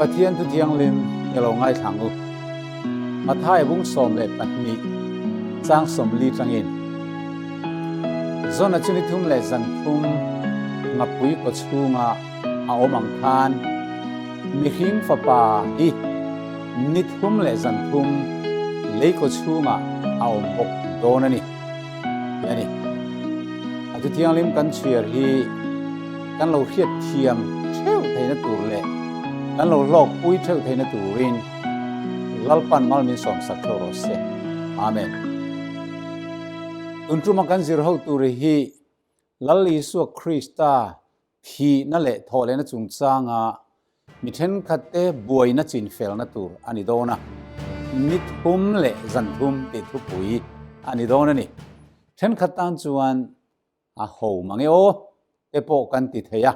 Pathian thu thianghlim i lo ngaithlang u. Matthai bung 12 chang 40 tangin. Zona chu ni thum leh zan thum ngapui kaw chhunga a awm ang khan mihring fapa hi ni thum leh zan thum lei kaw chhungah a awm bawk dawn a ni. Tih a ni. A thu thianghlim kan chhiar hi kan lo hriat thiam theuh theihna tur leh kan lo hlawkpui theuh theihna turin Lalpan mal min sawmsak theuh rawh se. Amen. Tun tuma kan zir ho tur hi Lal Isua Krista thihna leh thawhlehna chungchanga mi thenkhatte buaina chinfelna tur a ni dawn a, ni thum leh zan thum tih thupui a ni dawn a ni. Thenkhat tan chuan a ho mang e aw te pawh kan ti thei a,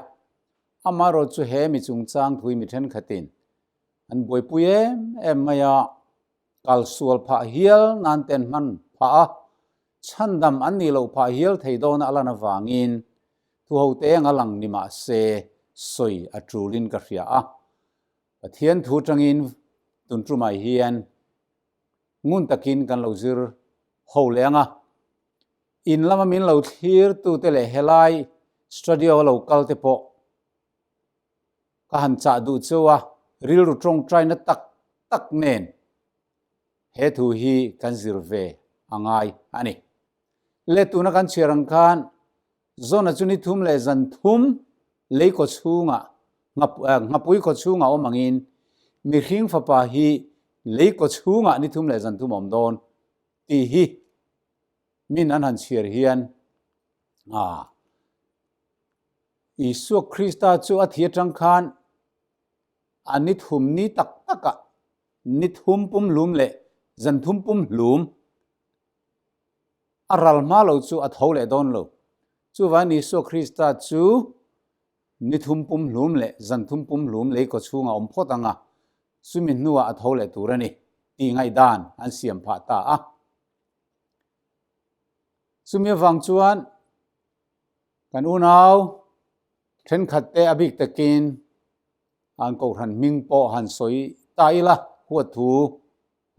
amaherawhchu chu he mi chungchang thui mi thenkhatin an buaipui em em mai a, kal sual phah hial nan ten hman phah a, chhandam an nih loh phah hial thei dawna a lan avangin thuhote eng a lang ni mah se sawi a tulin ka hria a. Pathian thu tangin tun tumah hian ngun takin kan lo zir ho leh ang a. In lama min lo thlir tute leh helai studio a lo kal te pawh ka han chah duh cheu a, rilru tawngtaina tak tak nen he thu hi kan zir ve a ngai a ni. Le tuna kan chhiar ang khan Zona chu ni thum leh zan thum lei kaw chhungah nghapui kaw chhungah awm angin mihring fapa hi lei kaw chhungah ni thum leh zan thum awm dawn tih hi min an han chhiar hian a Isua Krista chu a thi atang khan a ni thum ni tak takah ni thum pum hlum leh zan thum pum hlum a ral hma lo chu a tho leh dawn lo. Chuvangin Isua Krista chu ni thum pum hlum leh zan thum pum hlum lei kaw chhungah awm phawt ang a, chumi hnuah a tho leh tur a ni tih ngaihdan an siam phah ta a. Chumi avang chuan kan unau thenkhat te a bik takin an kohhran hming pawh han sawi ta ila huat thu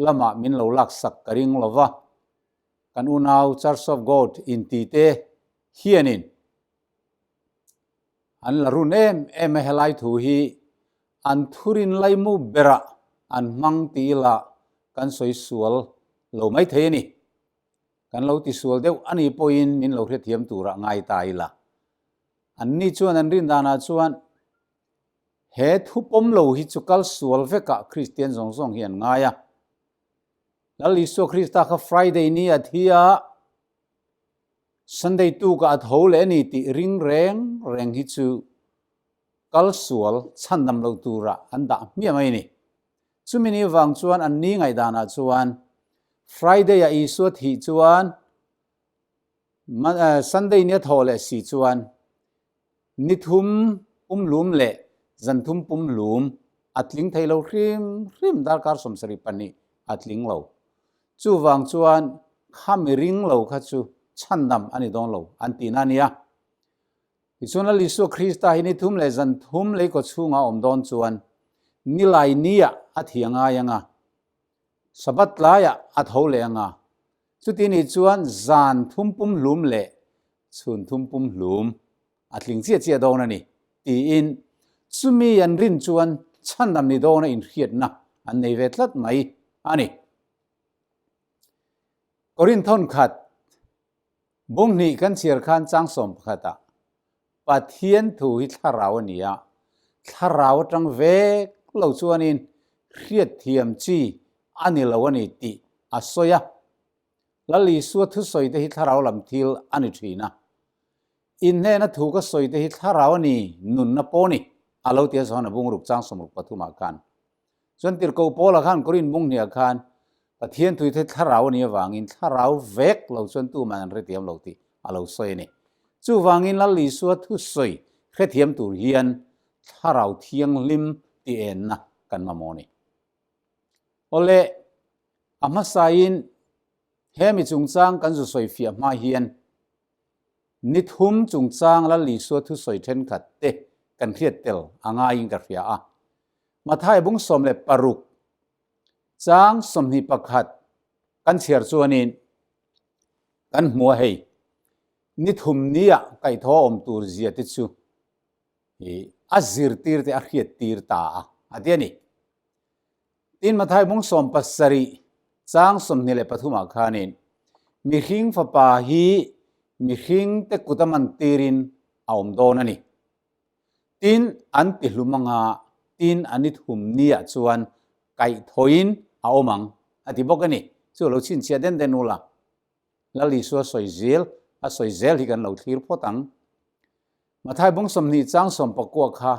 lamah min lo laksak ka ring lo va, kan unau Church of God inti te hianin an la run em em a, helai thu hi an thurin laimu berah an hmang ti ila kan sawi sual lo maithei a ni. Kan lo ti sual deuh a nih pawhin min lo hrethiam turah ngai ta ila. Anni chuan an rin danah chuan he thu pawm lo hi chu kal sual vekah Kristian zawng zawng hi an ngai a. Lal Isua Krista kha Friday ni a thi a, Sunday tukah a tho leh a ni tih ring reng reng hi chu kal sual chhandam lo turah an dah hmiah mai a ni. Chumi ni vang chuan an ni ngaihdanah chuan Friday-a Isua thih chuan Sunday nia thaw leh si chuan ni thum pumlum leh zan thum pumlum a tling thei lo hrim hrim darkar 72 a tling lo. Chuvang chuan kha mi ring lo kha chu chhandam a ni dawn lo an tihna a nia. Tichuan Lal Isua Krista hi ni thum leh zan thum lei kaw chhungah a awm dawn chuan nilai niah a thi a ngai ang a, Sabbath tlaiah a tho leh ang a, chuti nih chuan zan thum pum hlum leh chhun thum pum hlum a tling chiah chiah dawn a ni tiin chumi an rin chuan chhandam ni dawna inhriatna an nei ve tlat mai a ni. Korinth thawnkhat Bung hnih kan chhiar khan chang 11 ah Pathian thu hi thlarau a ni a, thlarau atang vek lo chuanin hriatthiam chi a ni lo a ni tih a sawi a. Lal Isua thusawi te hi thlarau lam thil a ni thin a. Inhnena thu ka sawi te hi thlarau a ni, nunna pawh a ni, a lo ti a Johana bung ruk chang 63 ah khan. Chuan tirhkoh Paula khan Korin bung hniah khan Pathian tui the thlarau a nih avangin thlarau vek lo chuan tuman an hrethiam lo tih a lo sawi a ni. Chuvangin Lal Isua thusawi hrethiam tur hian thlarau thianghlim tih enna kan mamawh a ni. Awle, a hmasain he mi chungchang kan zu sawi fiah hma hian ni thum chungchang Lal Isua thusawi thenkhat te kan hriat tel a ngaiin ka hria a. Matthai bung 16 chang 21 kan chhiar chuanin kan hmu a hei. Ni thum nia kaihthawh awm tur zia te chu a zirtir te a hriat tir ta a, a ti a ni. Tin, Matthai bung 70 chang 23 ah khanin mihring fapa hi mihring te kut a man tirin a awm dawn a ni. Tin, an ti hlum anga tin a ni thum niah chuan kaihthawhin a awm ang, a ti bawk a ni. Chu lo chhinchhiah den den ula, Lal Isua sawi zel, a sawi zel hi kan lo thlir phawt ang. Matthai bung 20 chang 19 kha,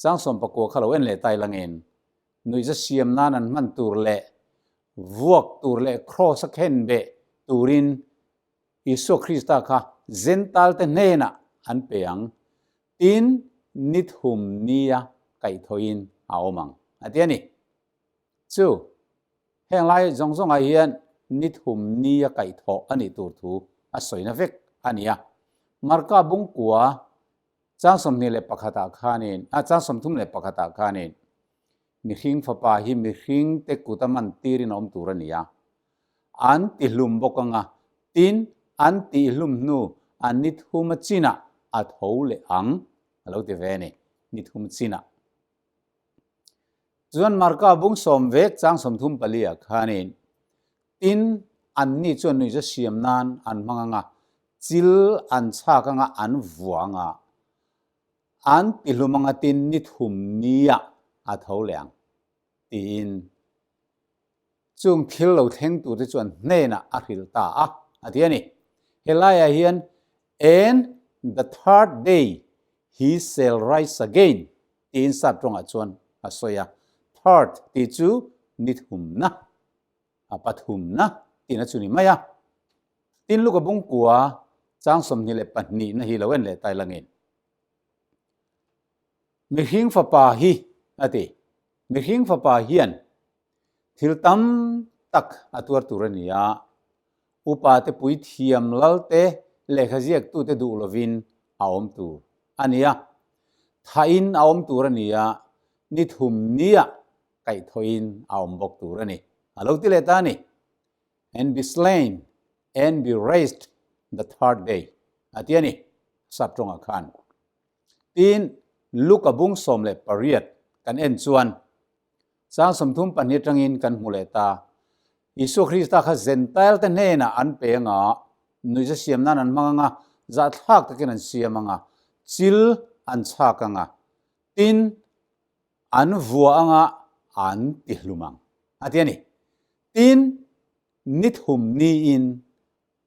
chang 19 kha lo en leh tai langin, nuihza siam nan an hman tur leh vuak tur leh kraws a khen beh turin Isua Krista kha Zentalte hnenah an pe ang, tin ni thum nia kaihthawhin a awm ang, a ti a ni. Chu, heng lai zawng zawngah hian ni thum nia kaihthawh a nih tur thu a sawina vek a ni a. Marka bungkua chang 21 ah khanin, ah chang 31 ah khanin mihring fapa hi mihringte kut a man tirin a awm tur a ni a. An tihlum bawk ang a, tin an tihlum hnu a ni thum a chinah a tho leh ang, a lo ti ve a ni, ni thum chinah. Chuan Marka bung sawm vek chang 34 ah khanin tin anni chuan nuihza siam nan an hmang ang a, chil an chhak ang a, an vua ang a, an tihlum ang a tin ni thum niah a tho leh ang tiin Chung thil lo thleng turte chuan hnenah a hrilh ta a, a ti a ni. Helaiah hian And the third day he shall rise again tiin sap tawngah chuan a sawi a. Third tih chu ni thumna, a pathumna tihna chu ni mai a. Tin Luka bungkua chang 22 na hi lo en leh tai langin. Mihring fapa hi a ti. Mihring fapa hian Thil tam tak a tuar tur a ni a, upa te puithiam lal te lehkha ziaktute duh lovin a awm tur a ni a, thain a awm tur a ni a, ni thum niah kaihthawhin a awm bawk tur a ni, a lo ti leh ta a ni. And be slain and be raised the third day, a ti a ni, sap tawngah khan. Tin, Luka bung 18 kan en chuan Chang 32 atangin kan hmu leh ta. Isua Krista kha Zentail te hnenah an pe anga, nuihza siam nan an hmang anga, zahthlak takin an siam anga, chil an chhak anga, tin an vua anga an tihlum ang, a ti a ni. Tin, ni thum niin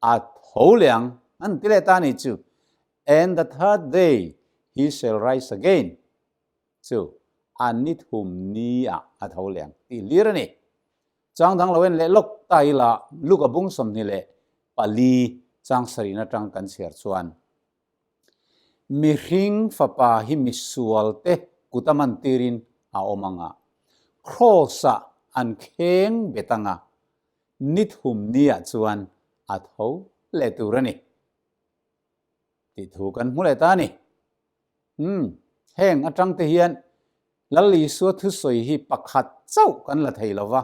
a tho leh ang, an ti leh ta a ni chu. And the third day he shall rise again. Chu a ni thum ni ah a tho leh ang tih hlir a ni. Chang dang lo en leh lawk ta ila Luka bung 24 chang sarihna atang kan chhiar chuan mihring fapa hi misual te kut a man tirin a awm ang a, kraws ah an kheng bet ang a, ni thum ni ah chuan a tho leh tur a ni tih thu kan hmu leh ta a ni. Umm, heng atang te hian Lal Isua thusawi hi pakhat chauh kan la thei lo va,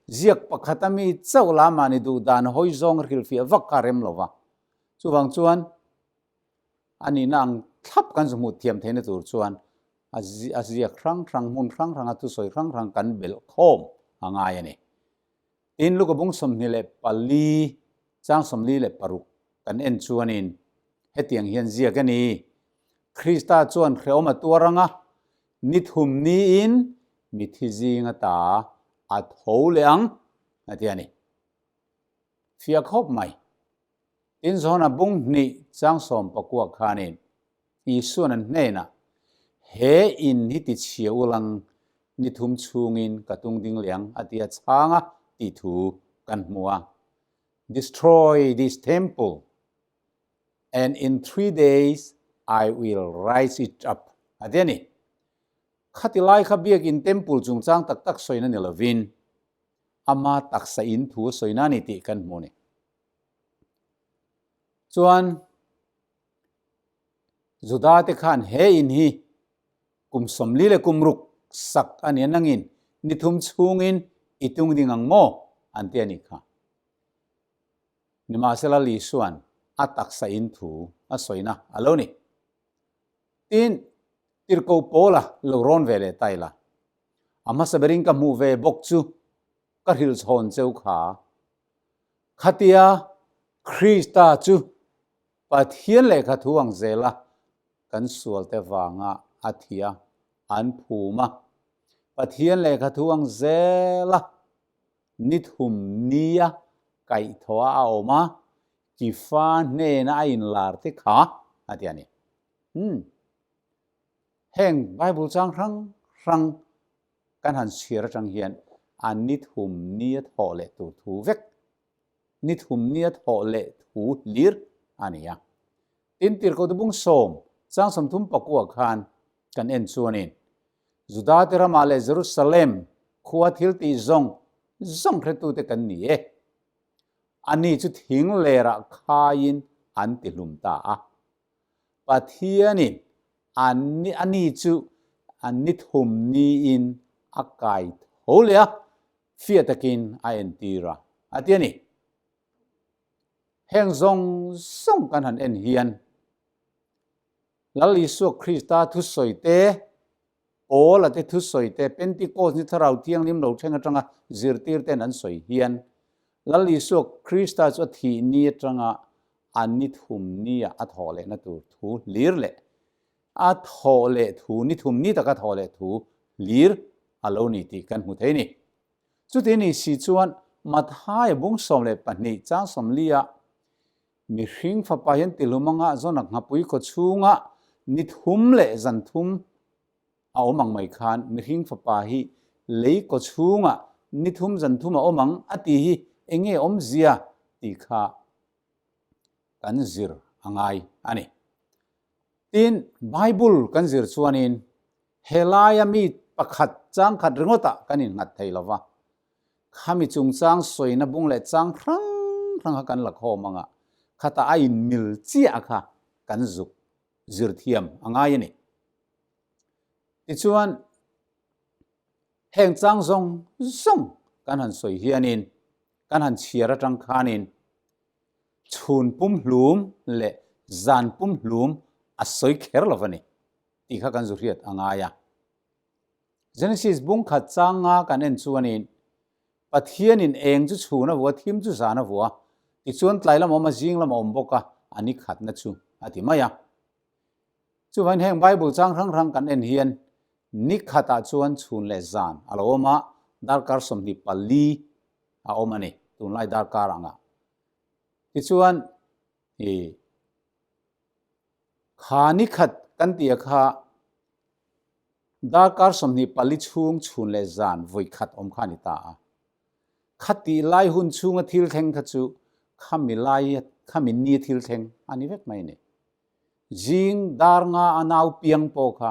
ziak pakhat a mi chauh la mahni duh dan hawi zawng hrilhfiah vak kha a rem lo va. Chuvang chuan a nihna ang thlap kan hmuh thiam theihna tur chuan a ziak hrang hrang, hmun hrang hranga thusawi hrang hrang kan belh khawm a ngai a ni. Tin, Luka bung 24 chang 46 kan en chuanin hetiang hian ziak a ni, Krista chuan hrehawm a tuar anga ni thum niin mithi zinga ta a tho leh ang, a ti a ni. Fiah khawp mai. Tin, Johana bung hnih chang 19 khanin Isuan an hnenah, He in hi tichhia ulang ni thum chhungin ka tung ding leh ang, a ti a chhang a tih thu kan hmu a. Destroy this temple and in 3 days I will rise it up, a ti a ni. Khati lai kha biakin temple chungchang tak tak sawina ni lovin ama taksa in thu a sawina a ni tih kan hmu a ni. Chuan Juda te khan he in hi kum 46. sak a nia nangin ni thum chhungin i tung ding ang maw? an ti a nih kha. Nimahsela Lisuan a taksa in thu a sawina a lo ni. Tin, tirhkoh Paula lo rawn ve leh ta ila. A hmasa berin ka hmuh ve bawk chu ka hrilh chhawn cheu kha. Khatia Krista chu Pathian lehkha thu ang zela kan sualte vanga a thia an phum a. Pathian lehkha thu ang zela ni thum nia kaihthawh a awm a, Kifa hnena a inlar te kha a ti a ni. Umm. Heng Bible chang hrang hrang kan han chhiar atang hian a ni thum nia thawh leh tur thu vek, ni thum nia thawh leh thu hlir a ni a. Tin, Tirhkohte bung sawm, chang 30 pakua khan kan en chuanin, Judate ramah leh Jerusalem khua thil tih zawng zawng hretute kan ni e. Ani chu thing lerah khaiin an ti hlum ta a. Pathianin ani chu ni thum niin a kai tho leh a, fiah takin a entir a, a ti a ni. Heng zawng zawng kan han en hian Lal Isua Krista thusawi te, Paula te thusawi te, Pentecost ni Thlarau Thianghlim lo thleng atanga zirtir ten an sawi hian Lal Isua Krista chu a thih ni atanga a ni thum nia a thawh lehna tur thu hlir leh a thawh leh thu ni thum ni taka thawh leh thu hlir a lo ni tih kan hmu thei a ni. Chuti ni si chuan Mathaia bung 12 chang 40 ah mihring fapa hian tihlum anga zawnak nghapui khaw chhunga ni thum leh zan thum a awm ang mai khan mihring fapa hi lei kaw chhunga ni thum zan thum a awm ang a ti hi enge awmzia tih kha kan zir a ngai a ni. Tin, Bible kan zir chuanin helaia mi pakhat changkhat ringawtah kan innghat thei lo va, khami chungchang sawina bung leh chang hrang hrang kha kan la khawm ang a, khatah a inmil chiah kha kan zuk zir thiam a ngai a ni. Tichuan, heng chang zawng zawng kan han sawi hianin, kan han chhiar atang khanin chhun pumhlum leh zan pumhlum a sawi kher lo va ni tih kha kan zu hriat a ngai a. Genesis bung khat chang nga kan en chuanin Pathianin eng chu chhun a vua, thim chu zan a vua, tichuan tlai lam a awm a, zing lam a awm bawk a, a ni khatna chu a ti mai a. Chuvangin heng Bible chang hrang hrang kan en hian ni khatah chuan chhun leh zan a lo awm a, darkar 24 a awm a ni tunlai darkar angah. Tichuan i kha ni khat kan tih a kha darkar 24 chhung chhun leh zan vawi khat awm kha a ni ta a. Khatih lai hun chhunga thil thleng kha chu khami lai khami ni thil thleng a ni vek mai a ni. Zing dar nga a nau piang pawh kha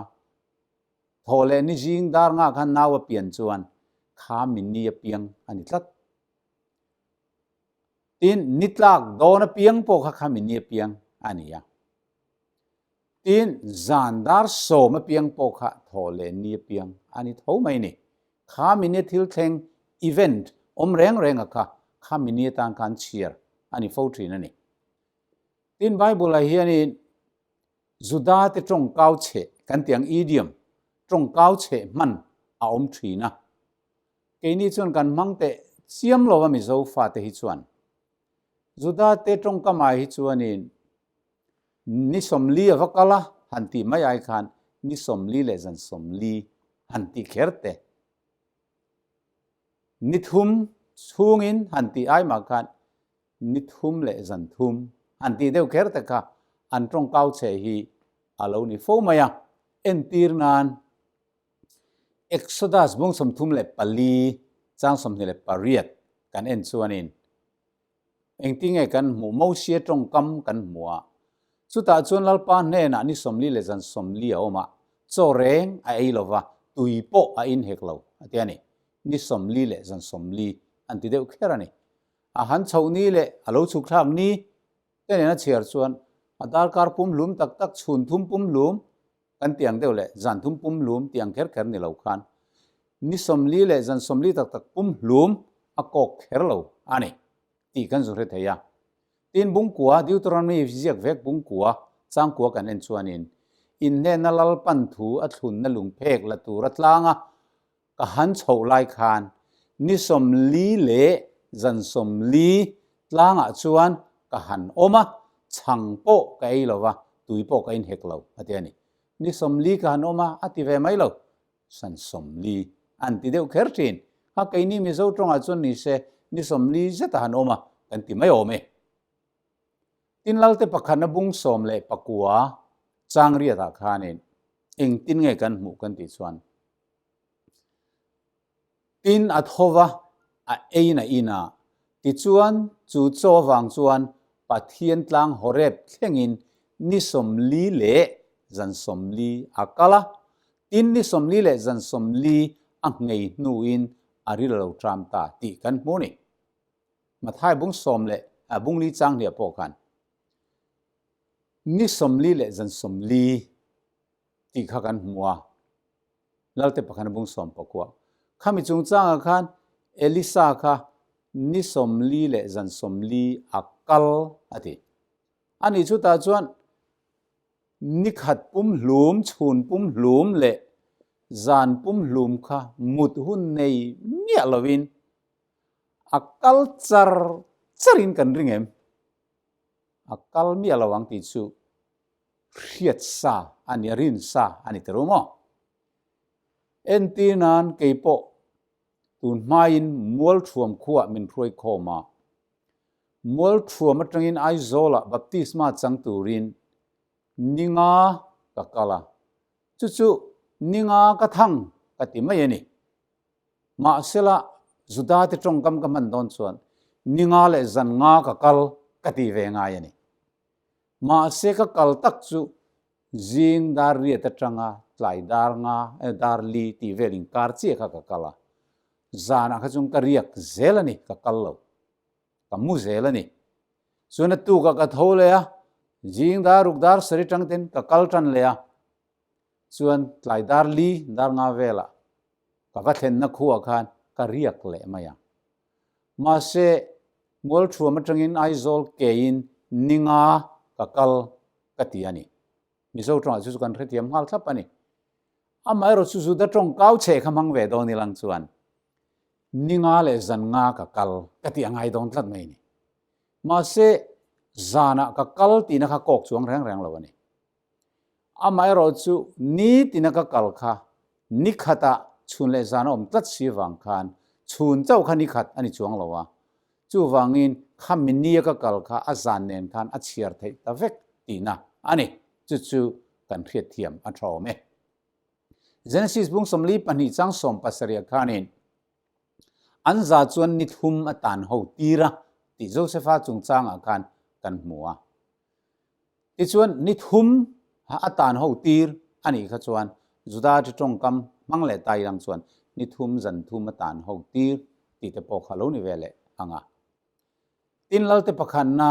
thawh leh ni zing dar nga khan nau a pian chuan kha mi ni a piang a ni tlat. Tin, ni tlak dawn a piang pawh kha kha mi ni a piang a ni a. Tin, zan dar 10 a piang pawh kha thawh leh ni a piang a ni tho mai ni. Kha mi ni thil thleng, event, awm reng reng a kha, kha mi ni atan khan chhiar a ni fo thin a ni. Tin, Bible-ah hianin Juda-te tawngkau chheh kan tih ang idiom, tawngkau chheh hman a awm thin a. Keini chuan kan hmang teh chiam lo a Mizo fate hi chuan. Juda-te tawngkamah hi chuanin ni 40 a va kal a han tih mai ai khan ni 40 leh zan 40 han tih kher te. Ni thum chhungin han tih ai mah khan ni thum leh zan thum han tih deuh kher te kha an tawngkau chhe hi a lo ni fo mai a. Entir nan Exodus bung 34 chang 28 kan en chuanin engtinge kan hmuh Mosia tawngkam kan hmu a. Chutah chuan Lalpa hnenah ni 40 leh zan 40 a awm a, chaw reng a ei lova, tui pawh a in hek lo a ti a ni. Ni 40 leh zan 40 an ti deuh kher a ni. A han chhoh ni leh a lo chhuk thlak ni te nena chhiar chuan a darkar pumhlum tak tak chhun thum pumhlum. kan tih ang deuh leh zan thum pum hlum tih ang kher kher ni lo khan ni 40 leh zan 40 tak tak pum hlum a kawk kher lo a ni tih kan zu hre thei a. Tin, Bungkua, Deuteronomy ziak vek Bungkua, Changkua kan en chuanin inhnehna Lalpan thu a thlunna lungphek la tur a tlang a, Ka han chhoh lai khan ni 40 leh zan 40 tlangah chuan ka han awm a, chhang pawh ka ei lo va, tui pawh ka inhek lo, a ti a ni. Ni 40 ka han awm a, a ti ve mai lo, zan 40 an ti deuh kher thin. Kha keini Mizo tawngah chuan ni se ni 40 zet a han awm a, kan ti mai awm e. Tin Lalte pakhatna bung 19 changriatah khanin engtin nge kan hmuh kan tih chuan, Tin a tho va, a ein a in a. Tichuan, chu chaw avang chuan Pathian tlang Horeb thlengin ni 40 leh zan 40 a kal a. Tin ni 40 leh zan 40 a nghei hnuin a ril a lo ṭam ta tih kan hmu a ni. Mathai bung sawm leh bung li chang hliah pawh khan ni 40 leh zan 40 tih kha kan hmu a. Lalte pakhat a bung 19. Khami chungchangah khan Elisa kha ni 40 leh zan 40 a kal a ti. Ani chutah chuan ni khat pum hlum, chhun pum hlum leh zan pum hlum kha mut hun nei miah lovin a kal char charin kan ring em? A kal miah lo ang tih chu hriat sa a ni, rin sa a ni tiro maw? Entir nan kei pawh tun hmain Mualthuam khuah min hruai khawm a, Mualthuam atangin Aizawlah baptisma chang turin ni nga ka kal a, chu chu ni nga ka thang ka ti mai a ni. Mahsela Juda te tawngkam ka hman dawn chuan ni nga leh zan nga ka kal ka ti ve ngai a ni. Mahse ka kal tak chu zing dar riat atanga tlai dar nga dar li tih vel inkar chiah kha ka kal a, zanah kha chuan ka riak zel a ni, ka kal lo, ka mu zel a ni. Chuan a tukah ka tho leh a, zing dar ruk dar sari tang ten ka kal tan leh a, chuan tlai dar li dar nga velah ka va thlenna khuah khan ka riak leh mai a. Mahse, Mualthuam atangin Aizawl keiin ni nga ka kal ka ti a ni. Mizo tawngah chu chu kan hrethiam nghal thlap a ni. Amaherawh chu Juda tawng kau chhe kha hmang ve dawn ilang chuan ni nga leh zan nga ka kal ka tih a ngai dawn tlat mai a ni. Mahse, zanah ka kal tihna kha kawk chuang reng reng lo a ni. Amaherawh chu nitina ka kal kha ni khatah chhun leh zan a awm tlat si vang khan chhun chauh kha ni khat a ni chuang lo a, chuvangin khami nia ka kal kha a zan nen khan a chhiar theih ta vek tihna a ni. Chu chu kan hriatthiam a tha awm e. Genesis bung 42 chang 17 khanin an za chuan ni thum a tan ho tir a tih Josepha chungchangah khan kan hmu a. Tichuan, ni thum a tan ho tir a nih kha chuan Juda chi tawngkam hmang leh tai lang chuan ni thum zan thum a tan ho tir tih te pawh kha lo ni ve leh ang a. Tin Lalte pakhatna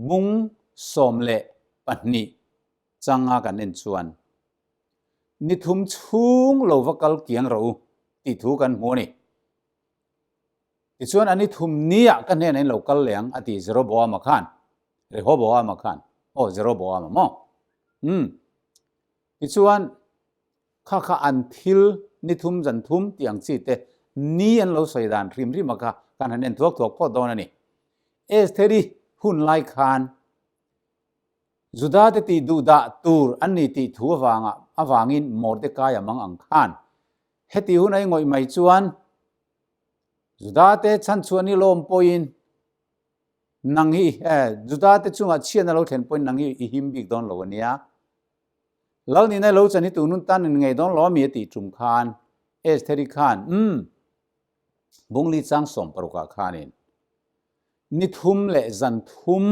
bung 12 changa kan en chuan ni thum chhung lo va kal kiang rawh u tih thu kan hmu a ni. Tichuan a ni thum niah ka hnenah in lo kal leh ang a ti Jeroboama khan, Rehoboama khan, aw Jeroboama maw? Umm. Tichuan kha kha an thil ni thum zan thum tih ang chi te ni an lo sawi dan hrim hrim a kha kan han en thuak thuak phawt dawn a ni. Estheri hun lai khan Juda te tih duh dah tur an ni tih thu avanga avangin Mordecai a mang ang khan heti hun a ingawih mai chuan Judate chhan chhuah ni lawm pawhin nang hi eh Judate chungah chhiatna lo thlen pawhin nang hi i him bik dawn lo a nia. Lal nihna lo chan hi tu nun tan in ngei dawn lo a mi a tih tum khan Estheri khan umm Bungli chang 16 ah khanin ni thum leh zan thum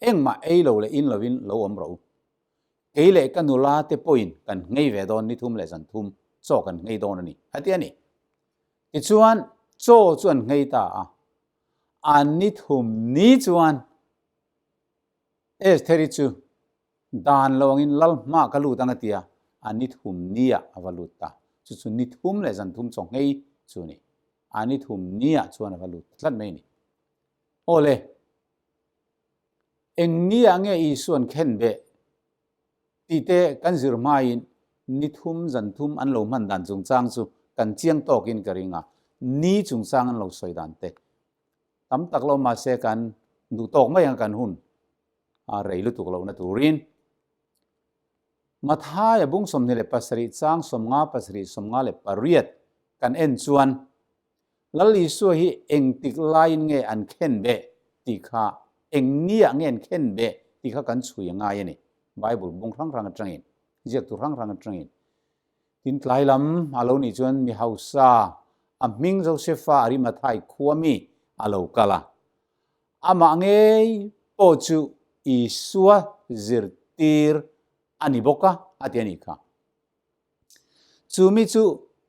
engmah ei lo leh in lovin lo awm rawh u. Kei leh ka nula te pawhin kan nghei ve dawn ni thum leh zan thum chaw kan nghei dawn a ni a ti a ni. Tichuan, chaw chu an nghei ta a, an ni thum ni chuan Estheri chu dan lo angin lal hma ka lut ang a ti a. A ni thum ni-ah a va lut ta. Chu chu ni thum leh zan thum chaw nghei chu a ni. A ni thum ni-ah chuan a va lut tlat mai a ni. Aw le, eng ni-ah nge Isua'n khen beh tih te kan zir hmain ni thum zan thum an lo hman dan chungchang chu kan chiang tawkin ka ring a, ni chungchang an lo sawi dan te tam tak lo mahse kan duh tawk mai ang kan hun a rei lutuk lohna turin. Mathaia bung 27 chang 57 58 kan en chuan Lal Isua hi engtik laiin nge an khen beh tih kha, eng niah nge an khen beh tih kha kan chhui a ngai a ni. Bible bung hrang hrang atangin, ziaktu hrang hrang atangin. Tin tlai lam a lo nih chuan mi hausa, a hming Josefa Arimathai khua mi a lo kal a. Amah ngei pawh chu Isua zirtir a ni bawk a, a ti a nih kha. Chu mi chu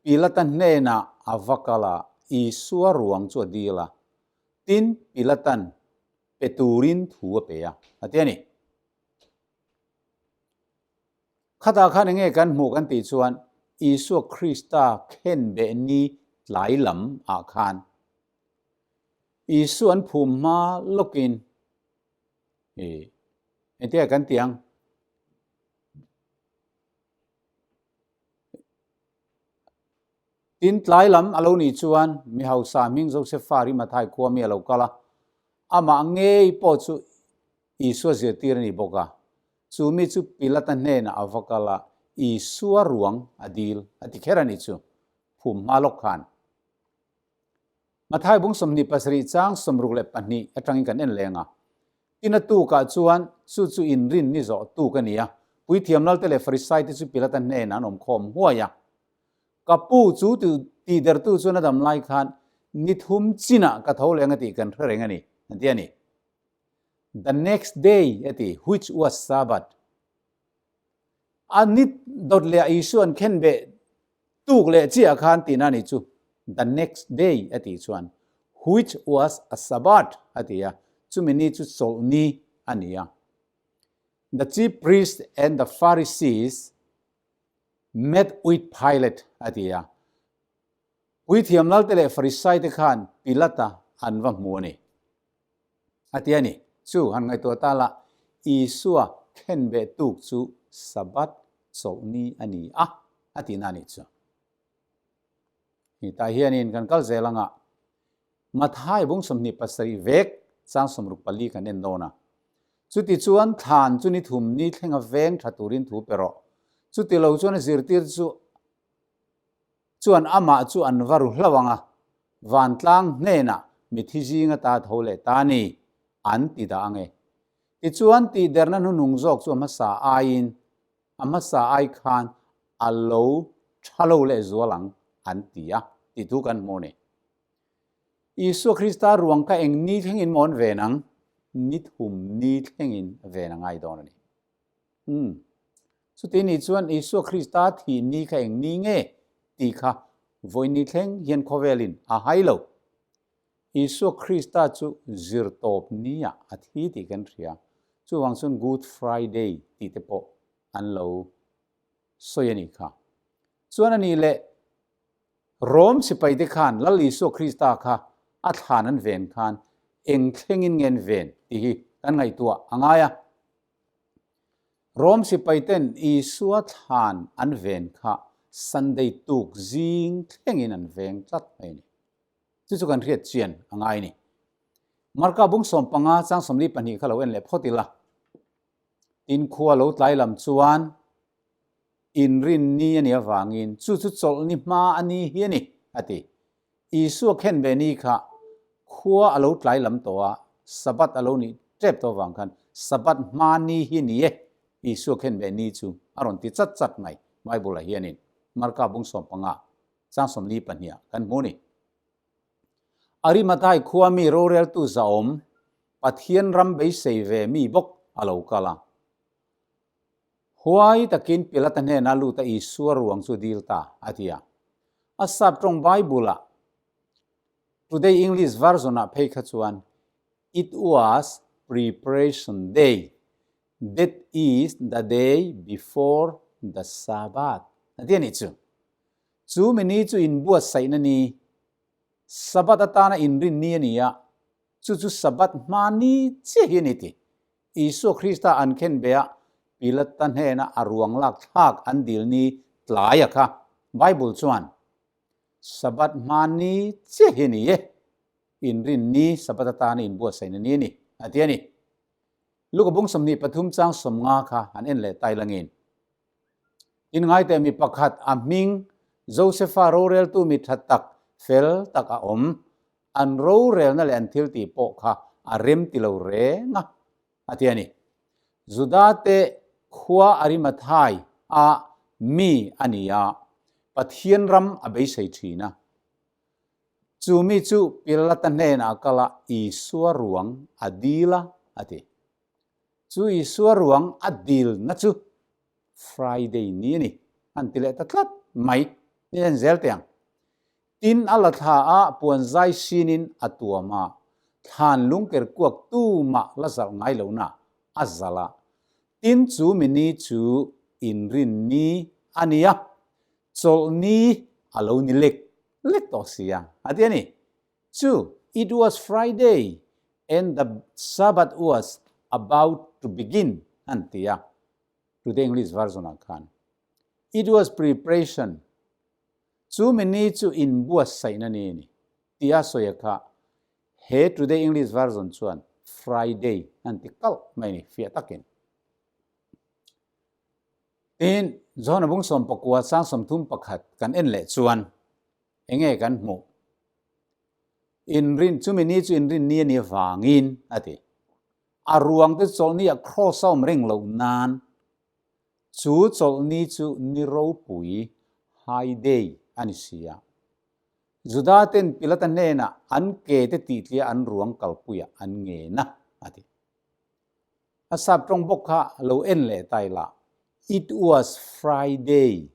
Pilata hnenah a va kal a, Isua ruang chu a dil a, tin Pilatan pe turin thu a pe a, a ti a ni. Khatah khan enge kan hmuh kan tih chuan Isua Krista khenbeh ni tlai lam ah khan Isua an phum hma lawkin i engtia kan ti ang? Tin, tlai lam a lo nih chuan mi hausa hming Josefa Rimathai khua mi a lo kal a, amah ngei pawh chu Isua zirtir a ni bawk a. Chu mi chu Pilata hnenah a va kal a, Isua ruang a dil a ti kher a nih chu, phum hma lawk khan. Mathai bung 27 chang 62 atangin kan en leng a. Tin a tukah chuan chu chu inrin ni zawh tuk a ni a, Puithiam Lalte leh Farisaite chu Pilata hnenah an awm khawm huai a. Ka pu chu tihdertu chuan a dam lai khan ni thum chinah ka tho leng a tih kan hre reng a ni, an ti a ni. The next day a ti, which was Sabbath. A ni dawt leh a Isua an khen beh tuk leh chiah khan tihna a nih chu the next day a tih chuan which was a Sabbath a ti a, chumi ni chu chawlhni a ni a. The chief priest and the Pharisees met with Pilate a ti a, Puithiam Lalte leh Farisaite khan Pilata an va hmu a ni. A ti a ni. Chu han ngaihtuah ta la, Isua khenbeh tuk chu Sabbath chawlhni a ni a, a tihna a nih chu. Hetah hianin kan kal zel anga Mathai bung 27 vek chang 64 kan en dawn a. Chuti chuan thlan chu ni thum ni thlenga veng tha turin thu pe rawh. Chuti lo chuan a zirtir chu chuan amah chu an va ru hlauh ang a, vantlang hnenah mithi zinga ta tho leh ta ni an ti dah ang e. Tichuan tihderna hnuhnung zawk chu a hmasa aiin a hmasa ai khan a lo tha lo leh zual ang an ti a tih thu kan hmu a ni. Isua Krista ruang kha eng ni thlengin maw an ven ang? Ni thum ni thlengin ven a ngai dawn a ni. Umm. Chuti nih chuan Isua Krista thih ni kha eng ni nge tih kha vawi ni thleng hian khawvelin a hai lo. Isua Krista chu zirtawp niah a thi tih kan hria. Chuvang chuan Good Friday tih te pawh an lo sawi a nih kha. Chuan a nih leh Rom sipai te khan Lal Isua Krista kha a thlan an ven khan eng thlengin nge an ven tih hi kan ngaihtuah a ngai a. Rom sipaiten Isua thlan an ven kha Sunday tuk zing thlengin an veng tlat mai a ni. Chu chu kan hriat chian a ngai a ni. Marka bung 15 chang 42 kha lo en leh phawt ila. Tin khua lo tlai lam chuan inrin ni a nih avangin chu chu chawlhni hma a ni hi a ni, a ti. Isua khen ve ni kha khua a lo tlai lam tawh a, Sabbath a lo nih tep tawh avang khan Sabbath hma ni hi ni e, Isua khen ve ni chu a rawn ti chat chat mai Bible-ah hianin Marka bung 15 chang 42 ah kan hmu a ni. Arimathai khua mi roreltu zahawm Pathian ram beisei ve mi bawk a lo kal a. Huai takin Pilata hnenah lut a Isua ruang chu dil ta, a ti a. A sap tawng Bible-ah, Today English Version-ah phei kha chuan, It was preparation day, that is the day before the Sabbath a ti a nih chu. Chu mi ni chu inbuatsaihna ni, Sabbath atana inrin ni a ni a, chu chu Sabbath hma ni chiah hi a ni ti. Isua Krista an khen be a, Pilata hnena a ruang lak thlak an dil ni tlai a kha. Bible chuan, Sabbath hma ni chiah hi a ni e, inrin ni Sabbath atana inbuatsaihna ni a ni, a ti a ni. Luka bung 23 chang 50 kha han en leh tai langin. In ngaite mi pakhat a hming Josefa roreltu mi tha tak fel tak a awm. An rorelna leh an thil tih pawh kha a rem ti lo reng a, a ti a ni. Juda te khua Arimathai a mi a ni a, Pathian ram a beisei thin a. Chu mi chu Pilata hnenah a kal a, Isua ruang a dil a, a ti. Chu Isua ruang a dilna chu Friday ni a ni, an ti leh ta tlat mai. Ni en zel teh ang. Tin a la thla a, puan zai sinin a tuam a, thlan lungker kuak tumah la zalh ngai lohna a zalh a. Tin chu mi ni chu inrin ni a ni a, chawlh ni a lo ni lek lek tawh si a, a ti a ni. Chu, It was Friday and the Sabbath was about to begin an ti a, Today English Version ah khan. It was preparation, chu mi ni chu inbuatsaihna ni a ni, tia sawi a kha he Today English Version chuan Friday an ti kalh mai a ni, fiah takin. Tin, John-a bung 19 sang 31 kan en leh chuan Enge kan hmuh? Inrin, chumi ni chu inrin ni a nih avangin, a ti. A ruang te chawlhni ah cross a awm reng loh nan, chu chawlhni chu ni ropui, high day, a ni si a. Juda ten Pilata hnenah an ke te tihtliah an ruang kalpuiah an ngen a, a ti. A sap tawng bawk kha lo en leh ta ila, It was Friday.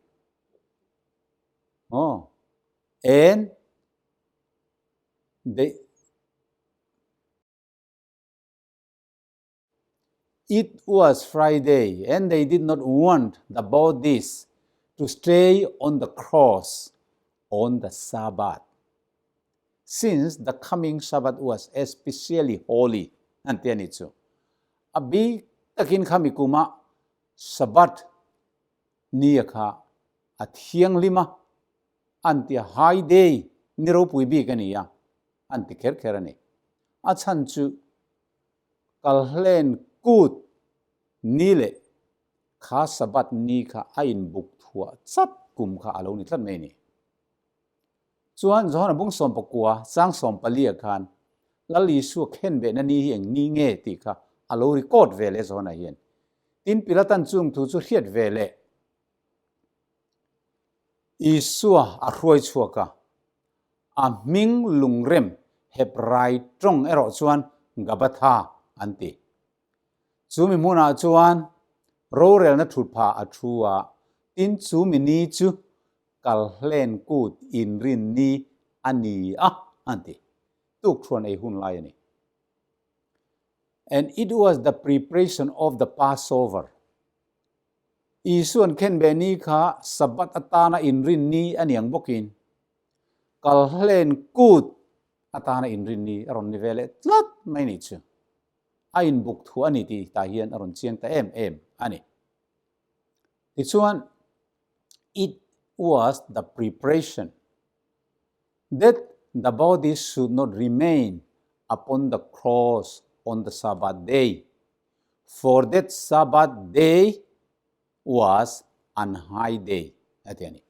Oh, and they It was Friday and they did not want the bodies to stay on the cross on the Sabbath. Since the coming Sabbath was especially holy, an ti a ni chu. A bik takin khami kuma Sabbath ni a kha a thianghlim a, an ti a, high day ni ropui bik a ni a, an ti kher kher a ni. A chhan chu Kalhlen kut ni leh kha Sabbath ni kha a inbuk thuah chat kum kha a lo ni tlat mai a ni. Chuan Johana bung 19 chang 14 ah khan Lal Isua khenbehna ni hi eng ni nge tih kha a lo record ve leh Johana hian. Tin Pilatan chung thu chu hriat ve leh Isua a hruai chhuak a, a hming lungrem Hebrai tawng erawh chuan Gabatha an ti. Chu mi hmunah chuan rorelna thutphah a thu a, tin chu mi ni chu Kalhlen kut inrin ni a ni a, an ti. Tukthuan ei hun lai a ni. And it was the preparation of the Passover. Isuan khenbeh ni kha Sabbath atana inrin ni a niang bawkin Kalhlen kut atana inrin ni a rawn ni ve leh tlat mai ni chu. A inbuk thu a ni tih tah hian a rawn chiang ta em em a ni. Tichuan, it was the preparation that the body should not remain upon the cross on the Sabbath day, for that Sabbath day was an high day, a ti a ni.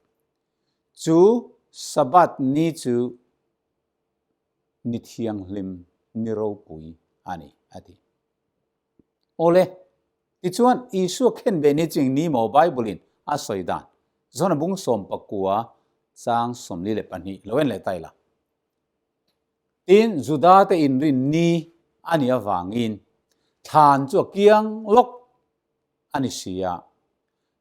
Chu Sabbath ni chu ni thianghlim, ni ropui a ni, a ti. Awle, tichuan Isua khenbeh ni chu eng ni maw Bible in a sawi dan? John-a bung 19 chang 42 lo en leh ta ila. Tin, Juda te inrin ni a nih avangin thlan chu a kiang lawk a ni si a,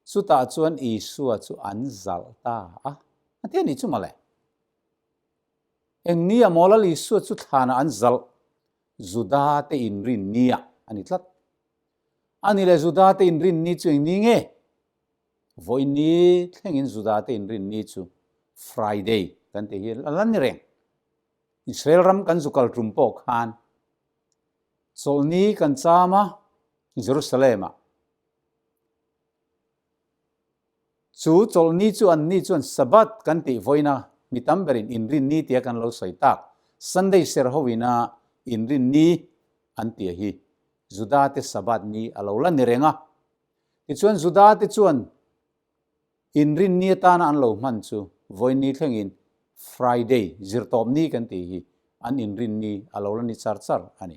chutah chuan Isua chu an zalh ta a. A ti a nih chu mawle. Eng ni a maw Lal Isua chu thlanah an zalh Juda te inrin ni ah a ni tlat. A ni le Juda te inrin ni chu eng ni nge? Vawiin ni thlengin Juda te inrinni chu Friday kan tih hi a la ni reng. Israel ram kan zu kal tum pawh khan chawlhni kan cham a Jerusalem ah. Chu chawlhni chu anni chuan Sabbath kan tih vawiina mi tam berin inrinni tia kan lo sawi tak Sunday ser hoina inrinni an tia hi Juda te Sabbath ni a lo la ni reng a. Tichuan Juda te chuan inrinni atana an lo hman chu vawiinni thlengin Friday, zirtawpni kan tih hi an inrinni a lo la ni char char a ni.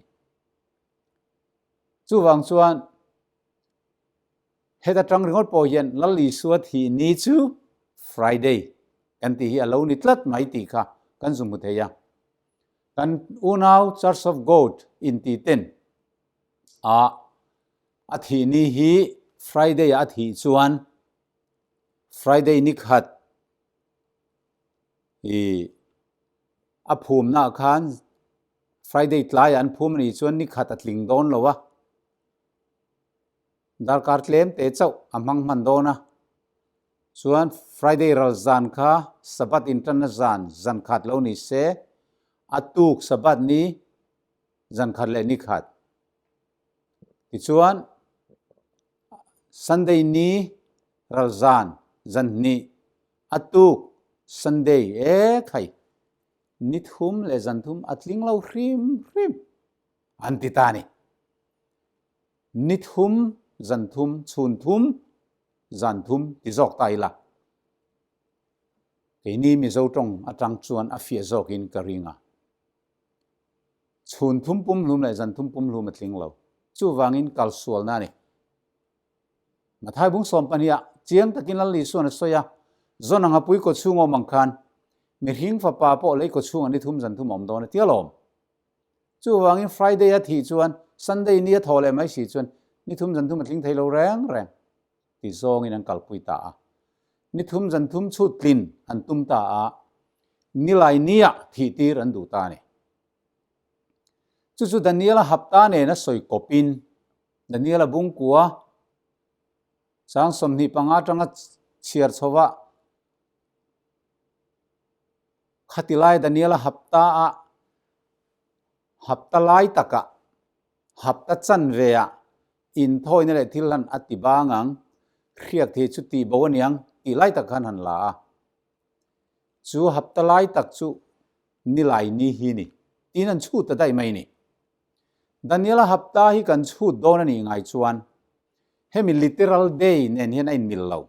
Chuvang chuan heta tang ringawt pawh hian Lal Isua thih ni chu Friday kan tih hi a lo ni tlat mai tih kha kan zu hmu thei a. Kan unau Church of God inti ten a a thih ni hi Friday ah a thih chuan Friday ni khat i a phumna ah khan Friday tlaiah an phum a nih chuan ni khat a tling dawn lo a, darkar tlem te chauh a hmang hman dawn a, chuan Friday ral zan kha Sabbath intanna zan zan khat lo ni se, a tuk Sabbath ni zan khat leh ni khat. Tichuan Sunday ni ral zan zan hnih a tuk Sunday e khai ni thum leh zan thum a tling lo hrim hrim an ti ta ni. Ni thum zan thum chhun thum zan thum ti zawk ta ila. Keini Mizo tawng atang chuan a fiah zawkin ka ring a. Chhun thum pumhlum leh zan thum pumhlum a tling lo. Chuvangin kal sualna a ni. Mathai bung sawm pahniha chiang takin Lal Isuan a sawi a, Zawn anga pui kaw chhung awm ang khan mihring fapa pawh lei kaw chhungah ni thum zan thum a awm dawn a ti alawm. Chuvangin Friday a thih chuan Sunday ni a thaw leh mai si chuan ni thum zan thum a tling thei lo reng reng ti zawngin an kalpui ta a. Ni thum zan thum chhut tlin an tum ta a, nilai niah thih tir an duh ta a ni. Chu chu Daniela hapta nena sawi kawpin Daniela bungkua chang 25 atanga chhiar chhova khatilai Daniela hapta a hapta lai takah hapta chanve ah inthawina leh thil han a ti bang ang, hriak thei chu tih bo aniang tih lai tak khan han la a. Chu hapta lai tak chu nilai ni hi ni tiin an chhut ta daih mai ni. Daniela hapta hi kan chhut dawn a nih ngai chuan hemi literal day nen hian a inmil lo.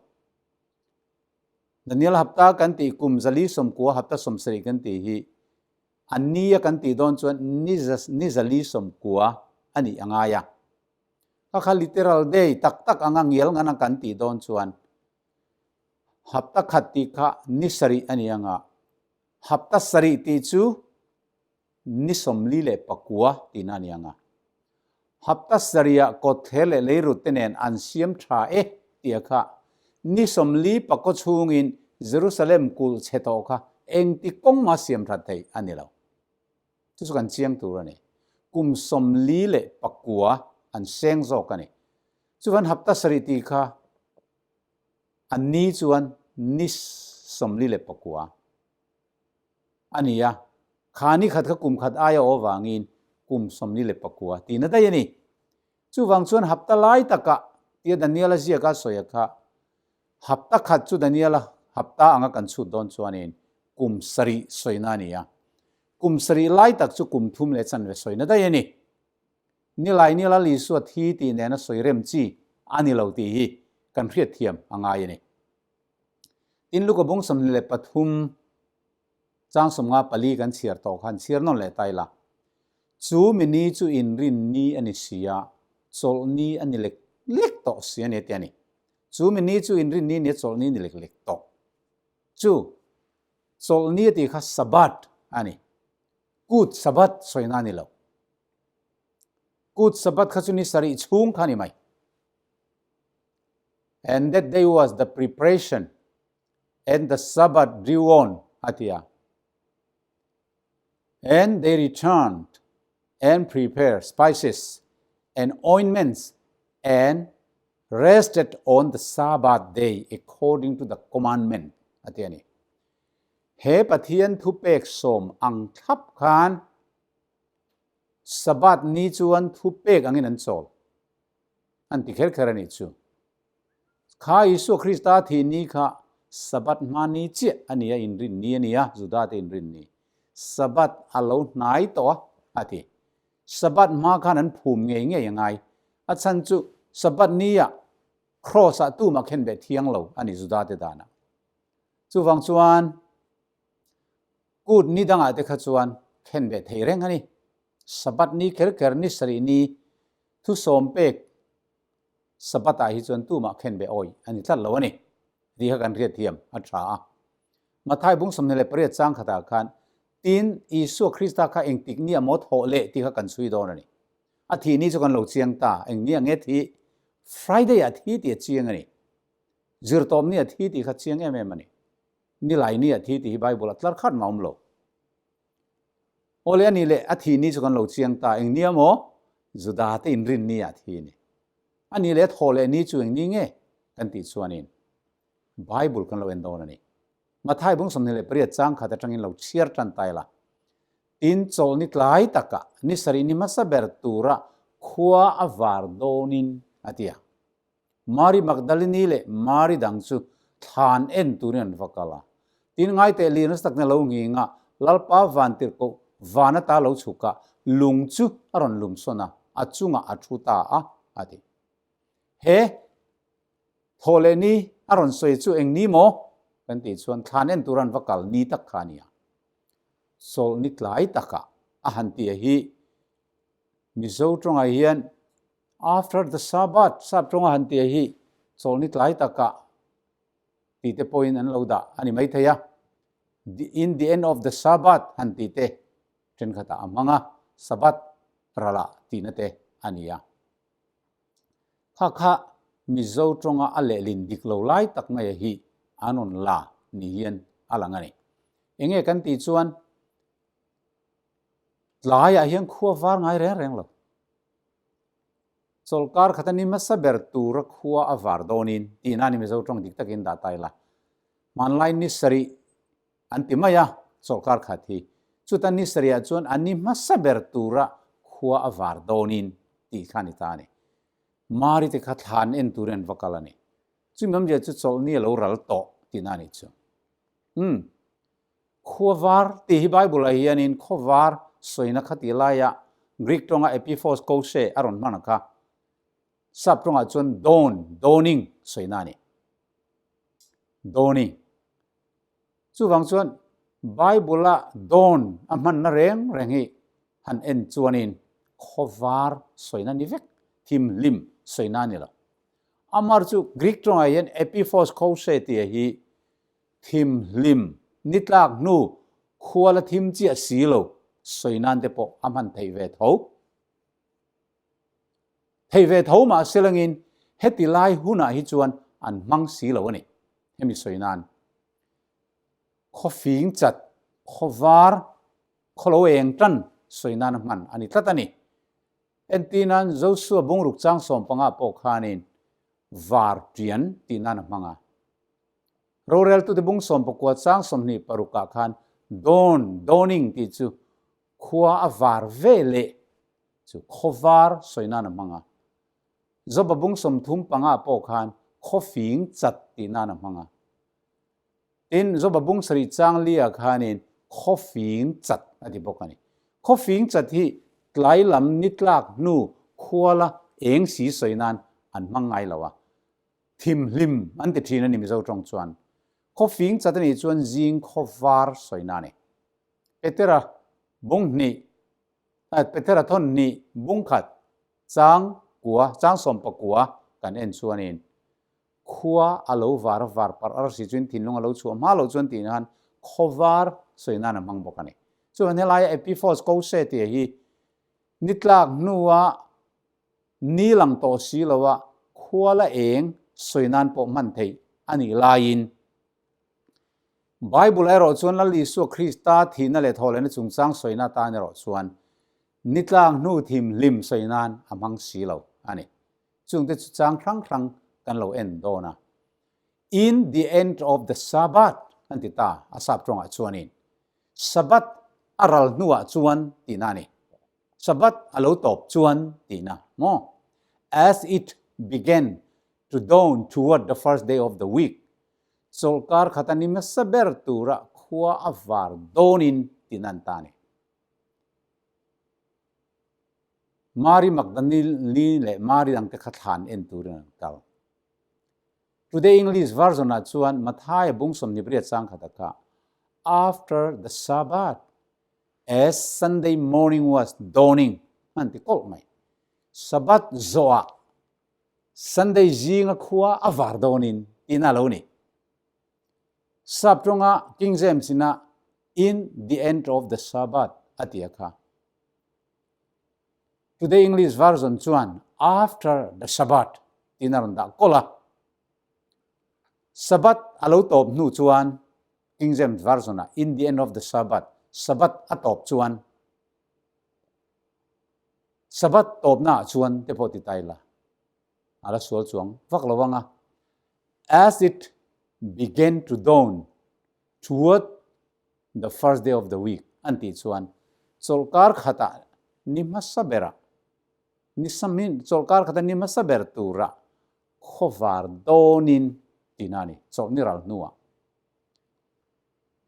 Daniel hapta kan tih kum 490 hapta 70 kan tih hi a ni a kan tih dawn chuan ni 490 a nih a ngai a. Kha kha literal day tak tak anga ngial ngan a kan tih dawn chuan hapta khat tih kha ni sarih a ni anga hapta sarih tih chu ni 49 tihna a ni ang a. Hapta sarihah kawtthler leh leirut te nen an siam tha e tia kha ni 40 pakaw chhungin Jerusalem kulh chhe tawh kha engti kawng mah siam that theih a ni lo. Chu chu kan chiang tur a ni. Kum 49 an seng zawk a ni. Chuvan hapta sarih tih kha a ni chuan ni 49. A ni a, kha ni khat kha kum khat aia aw vangin kum 49 tihna daih a ni. Chuvang chuan hapta lai takah tia Daniela ziaka sawi a kha, hapta khat chu Daniela hapta anga kan chhut dawn chuanin kum sarih sawina a ni a, kum sarih lai tak chu kum thum leh chanve sawina daih a ni. Nilai ni Lal Isua thi tih nena sawi rem chi a ni lo tih hi kan hriatthiam a ngai a ni. Tin, Luka bung 23 chang 54 kan chhiar tawh khan chhiar nawn leh ta ila. Chu mi ni chu inrin ni a ni si a, chawlh ni a ni lek lek tawh si a ni a ti a ni. Chu mi ni chu inrin ni nia chawlh ni a ni lek lek tawh. Chu chawlh ni a tih kha Sabbath a ni. Kut Sabbath sawina a ni lo. Kut Sabbath kha chu ni sarih chhung kha a ni mai. And that day was the preparation and the Sabbath drew on, a ti a. And they returned and prepared spices and ointments and Rested on the Sabbath day according to the commandment a ti a ni. He Pathian thupek sawm ang thlap khan Sabbath ni chuan thupek angin an chawl an ti kher kher a nih chu. Kha Isua Krista thih ni kha Sabbath hma ni chiah a ni a, inrin ni a ni a, Juda te inrin ni. Sabbath a lo hnai tawh a, a ti. Sabbath hma khan an phum ngei ngei a ngai. A chhan chu Sabbath ni ah Cross ah tumah khen beh thiang lo a ni Juda te danah. Chuvang chuan kut ni dangah te kha chuan khen beh thei reng a ni. Sabbath ni kher kher ni sarih ni thusawm pek Sabbath ah hi chuan tumah khen beh awih a ni tlat lo a ni tih kha kan hriat thiam a tha a. Mathai bung 28 chang khatah khan Tin, Isua Krista kha engtik nia maw thawh leh tih kha kan chhui dawn a ni. A thih ni chu kan lo chiang ta, eng nia nge thi? Friday ah thi tih a chiang a ni. Zirtawp nia thi tih kha chiang em em a ni. Nilai nia thi tih hi Bible ah tlar khat mah awm lo. Awle a nih leh a thih ni chu kan lo chiang ta, eng nia maw? Juda te inrin ni ah thi a ni. A nih leh a thawh leh ni chu eng ni nge? Kan tih chuanin Bible kan lo en dawn a ni. Mathai bung 28 chang khat atangin lo chhiar tan ta ila. Tin, chawlhni tlai takah ni sarih ni hmasa ber tura khua a var dawnin a ti a. Mari Magdalini leh Mari dang chu thlan en turin an va kal a. Tin, ngaiteh lir nasa takna lo nghing a, Lalpa vantirhkoh van ata lo chhuk a, lung chu a rawn lumsawn a, a chungah a thu ta a, a ti. He Thaw leh ni a rawn sawi chu eng ni maw? Kan tih chuan thlan en tur an va kal ni tak kha a nia. Chawlh ni tlai takah a han ti a hi Mizo tawngah hian after the Sabbath sap tawnga han ti a hi chawlh ni tlai takah tih te pawhin an lo dah a ni maithei a. In the end of the Sabbath han tih te thenkhatah a hmang a, Sabbath ralah tihna te a ni a. Kha kha Mizo tawnga a lehlin dik lo lai tak mai hi an rawn la ni hian a lang a ni. Enge kan tih chuan tlaiah hian khua var ngai reng reng lo. Chawlhkar khat a ni hmasa ber tura khua a var dawnin tihna a ni Mizo tawng dik takin dah ta ila. Hmanlai ni sarih an ti mai a, chawlhkar khat hi. Chuta ni sarihah chuan a ni hmasa ber tura khua a var dawnin tih kha a ni ta a ni. Mari te kha thlan en turin an va kal a ni. Chumi awmzia chu chawlhni a lo ral tawh tihna a nih chu. Umm. Khua var tih hi Bible-ah hianin khaw var sawina kha tih laiah Greek tawnga epiphos koshe a rawn hman kha. Sap tawngah chuan dawn, dawning sawina a ni. Dawning. Chuvang chuan Bible-a dawn a hmanna reng reng hi han en chuanin khawvar sawina ni vek, thimhlim sawina a ni lo. Amar chu Greek tawngah hian epiphos koshe tih hi thimhlim ni tlak hnu khuala thim chiah si lo sawi nan te pawh a hman theih ve tho. Thei ve tho mah se langin heti lai hunah hi chuan an hmang si lo a ni. Hemi sawi nan khawfing chat, khawvar, khawlo eng tan sawi nan a hman a ni tlat a ni. Entir nan Josua bungruk chang 15 pawh khanin var tian tih nan a hmang a. Roreltute bung 19 chang 26 ah khan dawn, dawning tih chu khua a var ve leh chu khawvar sawi nan a hmang a. Joba bung 35 pawh khan khawfing chat tih nan a hmang a. Tin, Joba bung 7 chang li ah khanin khawfing chat a ti bawk a ni. Khawfing chat hi tlai lam ni tlak hnu khuala eng si sawi nan an hmang ngai lo a. Thimhlim an ti thin a ni Mizo tawng chuan. Khawfing chat a nih chuan zing khawvar sawi na a ni. Petera bung hnih Petera thawn hnih bung khat chang kua chang 19 kan en chuanin khua a lo var var parh arsi chuin thinlung a lo chhuah hma loh chuan tih nan khawvar sawi nan a hmang bawk a ni. Chuan helaia Epiphos Kose tih hi ni tlak hnua ni lang tawh si loa khua la eng sawi nan pawh hman theih a nih laiin Bible erawh chuan Lal Isua Krista thihna leh thawhlehna chungchang sawina atan erawh chuan ni tlang hnu thim hlim sawi nan a hmang si lo a ni. Chungte chu chang hrang hrang kan lo en dawn a. In the end of the Sabbath an ti ta a sap tawngah chuanin Sabbath a ral hnuah chuan tihna a ni. Sabbath a lo tawp chuan tihna maw? As it began to dawn toward the first day of the week, chawlhkar khata ni hmasa ber tura khua a var dawnin tihna an ta a ni. Mari Magdalene leh Mari dangte kha thlan en turin an kal. Today English Version ah chuan Mathaia bung 28 chang khata kha After the Sabbath, as Sunday morning was dawning an ti kawlh mai. Sabbath zawhah Sunday zinga khua a var dawnin tiin a lo ni. Sap tawnga King James ina In the end of the Sabbath a ti a kha. Today English Version chuan After the Sabbath tiin a rawn dah kawlh a. Sabbath a lo tawp hnu chuan King James Version ah In the end of the Sabbath, Sabbath a tawp chuan, Sabbath tawpna ah chuan te pawh ti ta ila a la sual chuang vak lo ang a. As it began to dawn toward the first day of the week an tih chuan chawlhkar khatah ni hmasa berah ni samin chawlhkar khata ni hmasa ber turah khawvar dawnin tihna a ni chawlh ni ral hnuah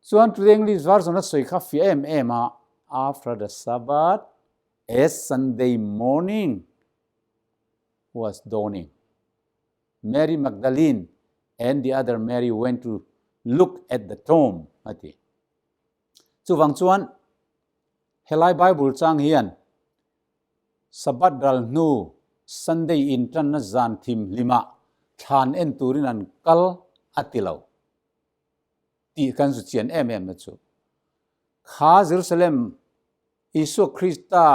chuan Today English Version a sawi kha fiah em em a after the Sabbath as Sunday morning was dawning Mary Magdalene and the other Mary went to look at the tomb a ti. Chuvang chuan helai Bible chang hian Sabbath ral hnu Sunday intanna zan thim hlimah thlan en turin an kal a ti lo tih kan zu chian em em na chu. Kha Jerusalem Isua Krista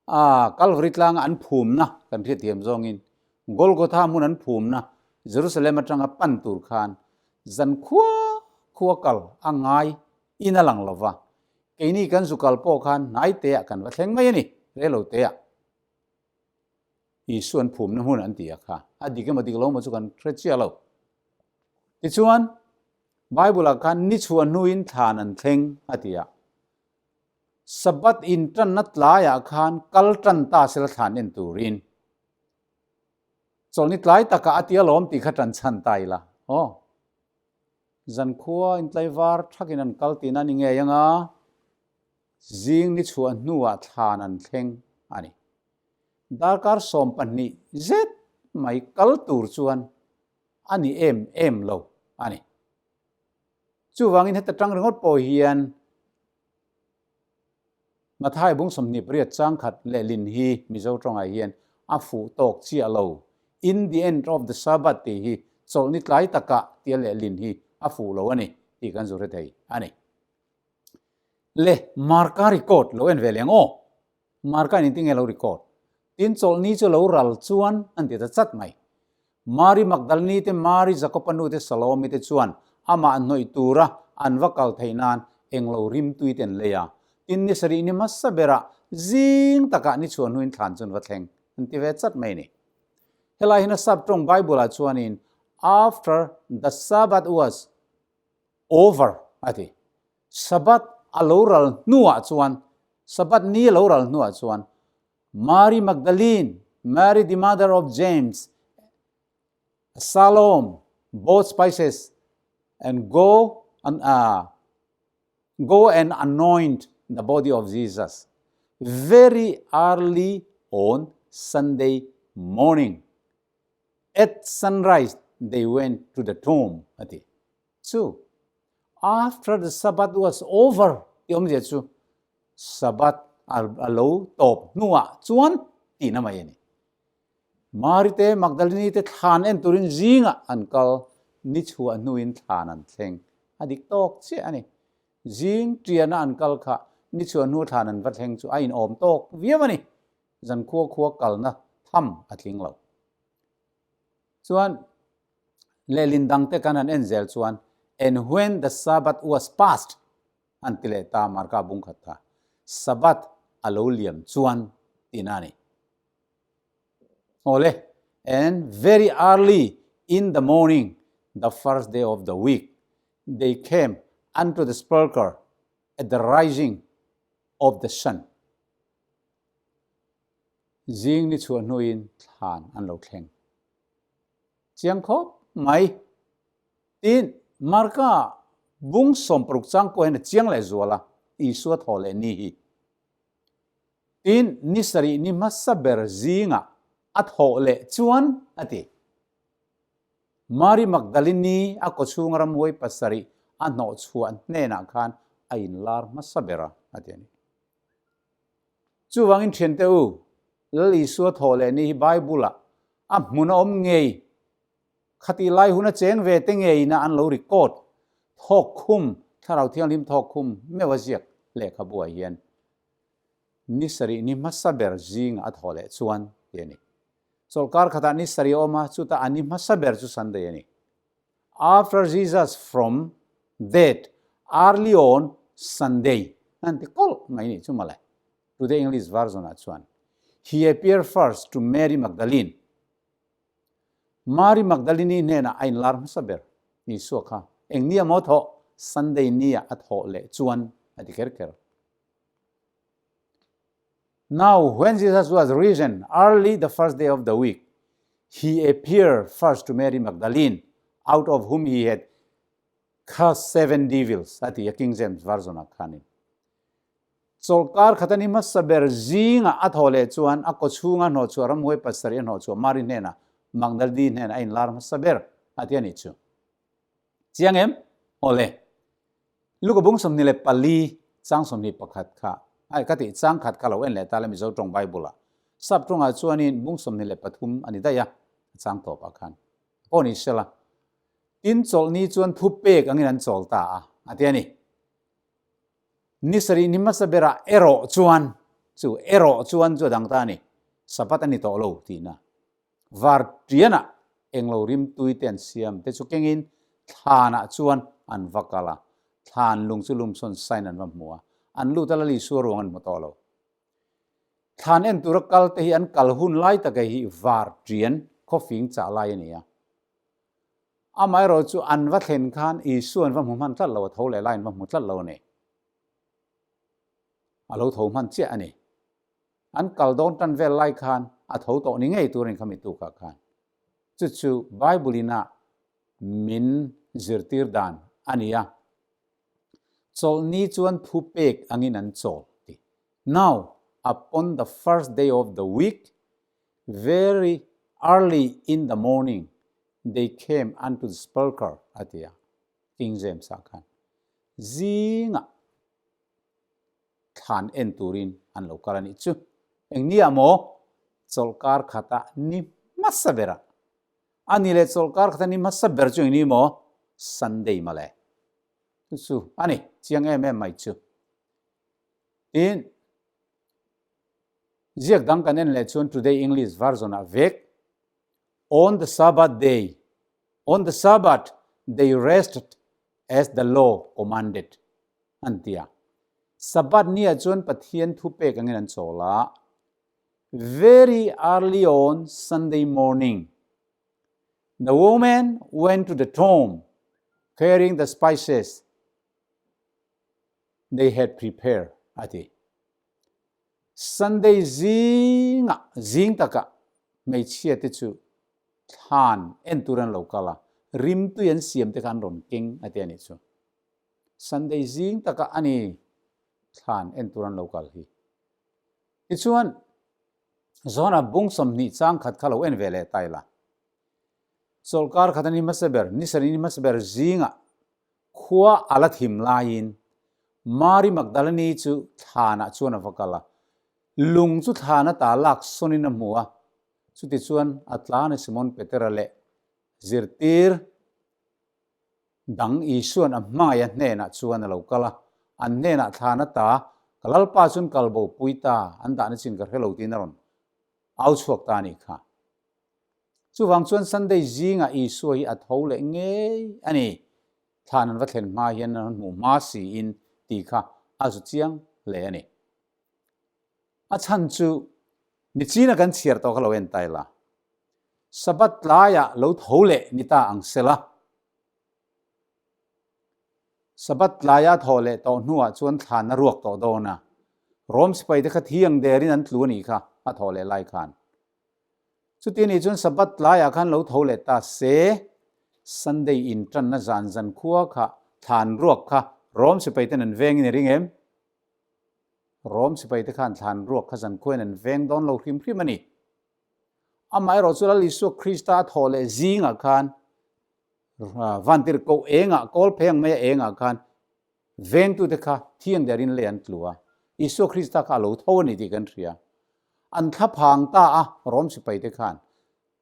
A, Kalvari tlanga an phumna kan hriatthiam zawngin Golgotha hmun an phumna Jerusalem atanga pan tur khan zan khua khua kal a ngai in a lang lova, keini kan zu kal pawh khan hnai teah kan va thleng mai a ni, relo teah Isua an phumna hmun an ti a kha, a dik emaw dik lo maw chu kan hre chiah lo. Tichuan, Bible-ah khan ni chhuah hnuin thlan an thleng a ti a. Sabbath inṭanna tlaiah khan kal ṭan ta sela thlan en turin chawlhni tlai takah a ti alawm tih kha ṭan chhan ta ila aw. Zankhua intlaivar thakin an kal tihna a ni ngei ang a, zing ni chhuah hnuah thlan an thleng a ni. Darkar 12 zet mai kal tur chuan a ni em em lo a ni. Chuvangin heta ṭang ringawt pawh hian Mathai bung 28 chang khat lehlin hi Mizo tawngah hian a fuh tawk chiah lo. In the end of the Sabbath tih hi chawlhni tlai takah tia lehlin hi a fuh lo a ni tih kan zu hre thei a ni. Le Marka record lo en ve leng aw. Marka in engtin nge lo record? Tin chawlhni chu lo ral chuan an ti ta chat mai. Mari Magdalene te, Mari Jakopa nu te, Salomi te chuan amah hnawih tura an va kal theih nan englo rimtui te an lei a. Tin ni sarih ni hmasa berah zing takah ni chhuah hnuin thlan chu an va thleng an ti ve chat mai a ni. Helai hian a sap tawng Bible ah chuanin After the Sabbath was over a ti. Sabbath a lo ral hnuah chuan, Sabbath ni a lo ral hnuah chuan Mary Magdalene, Mary the mother of James, Salome bought spices and go and uh, go and anoint the body of Jesus very early on Sunday morning. At sunrise, they went to the tomb. Ati. Chu, after the Sabbath was over, ti awmzia chu Sabbath a lo tawp hnuah chuan tihna mai a ni. Mari te Magdalene te thlan en turin zingah an kal, ni chhuah hnuin thlan an thleng. A dik tawk chiah a ni. Zing tiana an kal kha ni chhuah hnu thlan an va thleng chu a inawm tawk viau a ni. Zan khua khua kalna tham a tling lo. Chuan lehlin dangte kan han en zel chuan And when the Sabbath was past an ti leh ta Marka bung khat kha Sabbath a lo liam chuan tihna a ni. Awle. And very early in the morning, the first day of the week, they came unto the sepulchre at the rising of the sun. Zing ni chhuah hnuin thlan an lo thleng. Chiang khawp mai. Tin, Marka bung 60 chang pawh hian a chiang leh zual a, Isua thaw leh ni hi. Tin, ni sarih ni hmasa ber zingah a thawh leh chuan a ti. Mari Magdalini a kawchhunga ramhuai pasarih a hnawh chhuah hnenah khan a inlar hmasa ber a, a ti a ni. Chuvangin thiante u, Lal Isua thawh leh ni hi Bible-ah a hmun a awm ngei Khatih lai hun a cheng ve te ngeina an lo record thawk khum, Thlarau Thianghlim thawk khum meuh a ziak lehkhabu ah hian ni sarih ni hmasa ber zingah a thawh leh chuan ti a ni. Chawlhkar khatah ni sarih a awm a, chutah a ni hmasa ber chu Sunday a ni. After Jesus from dead early on Sunday an ti kawlh mai nih chu mawle. Today English version ah chuan He appeared first to Mary Magdalene. Mari Magdalini hnenah a inlar hmasa ber. Isua kha eng nia maw thawh? Sunday nia a thawh leh chuan a ti kher kher. Now when Jesus was risen early the first day of the week, he appeared first to Mary Magdalene, out of whom he had cast seven devils, a ti a King James Version-ah khanin. Chawlhkar khat a ni hmasa ber zingah a thawh leh chuan a kawchhunga hnawhchhuah ramhuai pasarih a hnawhchhuah Mari hnenah Magdalene hnenah a inlar hmasa ber a ti a nih chu. Chiang em? Awle. Luka bung 24 chang 21 kha ai ka tih chang khat kha lo en leh ta le Mizo tawng Bible ah. Sap tawngah chuanin bung 23 a ni daih a, a chang tawpah khan. Pawh ni sela. Tin chawlhni chuan thupek angin an chawl ta a, a ti a ni. Ni sarih ni hmasa berah erawh chuan chu erawh chuan chu a dang ta a ni. Sabbath a ni tawh lo tihna. Var tianah englo rimtui te an siam te chu kengin thlanah chuan an va kal a, thlan lung chu lumsawn sain an va hmu a, an lut a Lal Isua ruang an hmu tawh lo. Thlan en tura kal te hi an kal hun lai taka hi var tian khawfing chah lai a ni a. Amaherawh chu an va thlen khan Isua an va hmu hman tlat lo, a tho leh lai an va hmu tlat lo a ni. A lo tho hman chiah a ni. An kal dawn tan vel lai khan a tho tawh ni ngei tur a ni khami tukah khan. Chu chu Bible ina min zirtir dan a ni a. Chawlhni chuan thu pek angin an chawl ti. Now, upon the first day of the week, very early in the morning, They came unto the sepulchre a ti a, King James ah khan zingah thlan en turin an lo kal a nih chu. Eng ni ah maw? Chawlhkar khatah ni hmasa berah. A ni leh chawlhkar khatah ni hmasa ber chu eng ni maw? Sunday mawle. Chu chu a ni, chiang em em mai chu. Tin, ziak dang kan en leh chuan Today English version ah vek On the Sabbath day, on the Sabbath they rested as the law commanded, an ti a. Sabbath niah chuan Pathian thupek angin an chawl a. Very early on Sunday morning, the women went to the tomb carrying the spices they had prepared, a ti. Sunday zingah, zing takah hmeichhia te chu thlan en tur an lo kal a, rimtui an siam te kha an rawn keng a ti a nih chu. Sunday zing takah a ni thlan en tur an lo kal hi. Tichuan, John-a bung 20 chang khat kha lo en ve leh ta ila. Chawlhkar khat a ni hmasa ber, ni sarih ni hmasa ber zingah Khua a la thim laiin Mari Magdalene chu thlanah chuan a va kal a, lung chu thlan ata lak sawnin a hmu a, chutichuan a tlan a Simon Petera leh zirtir dang Isua'n a hmangaih a hnenah chuan a lo kal a, an hnenah thlan ata ka Lalpa chuan kal bo pui ta, an dahna chin ka hre lo tiin a rawn au chhuak ta a nih kha. Chuvang chuan Sunday zingah Isua hi a tho leh ngei a ni. Thlan an va thlen hma hian an hmuh hma siin tih kha a zu chiang hle a ni. A chhan chu Nichina kan chhiar tawh kha lo en ta ila. Sabbath tlaiah lo tho leh ni ta ang sela. Sabbath tlaia thawh leh tawh hnuah chuan thlan a ruak tawh dawn a. Rom sipaite kha thi ang derin an tlu a nih kha a thawh leh lai khan. Chuti nih chuan Sabbath tlaiah khan lo tho leh ta se, Sunday inṭanna zan zan khua kha thlan ruak kha Rom sipaiten an vengin i ring em? Rom sipaite khan thlan ruak kha zan khuain an veng dawn lo hrim hrim a ni. Amaherawh chu Lal Isua Krista a thawh leh zingah khan Vantirhkoh engah, kawl phei ang maia engah khan vengtute kha thiang derin lei an tlu a, Isua Krista kha a lo tho a ni tih kan hria. An thlaphang ta a, Rom sipaite khan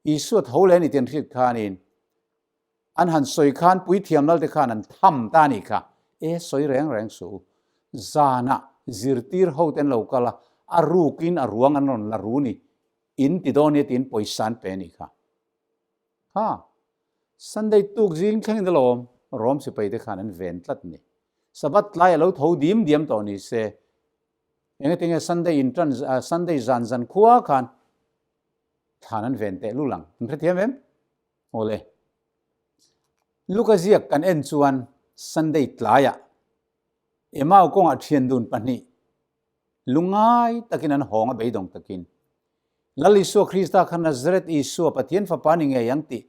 Isua tho leh a ni tih an hriat khanin an han sawi khan puithiam lalte khan an tham ta a nih kha. E, sawi reng reng suh u. Zanah zirtir hote an lo kal a, a rukin a ruang an rawn la ru ni, in ti dawn nia tiin pawisa an pe a nih kha. Kha, Sunday tuk zing thlengin alawm Rom sipaite khan an ven tlat ni. Sabbath tlai a lo tho dim diam tawh ni se, engati nge Sunday in tan, Sunday zan zan khua khan thlan an ven teh lul ang. An hrethiam em? Awle. Luka ziak kan en chuan Sunday tlaiah Emau kawngah thian dun pahnih Lungngai takin an hawng a beidawng takin. Lal Isua Krista kha Nazareth Isua Pathian Fapa ni ngei ang tih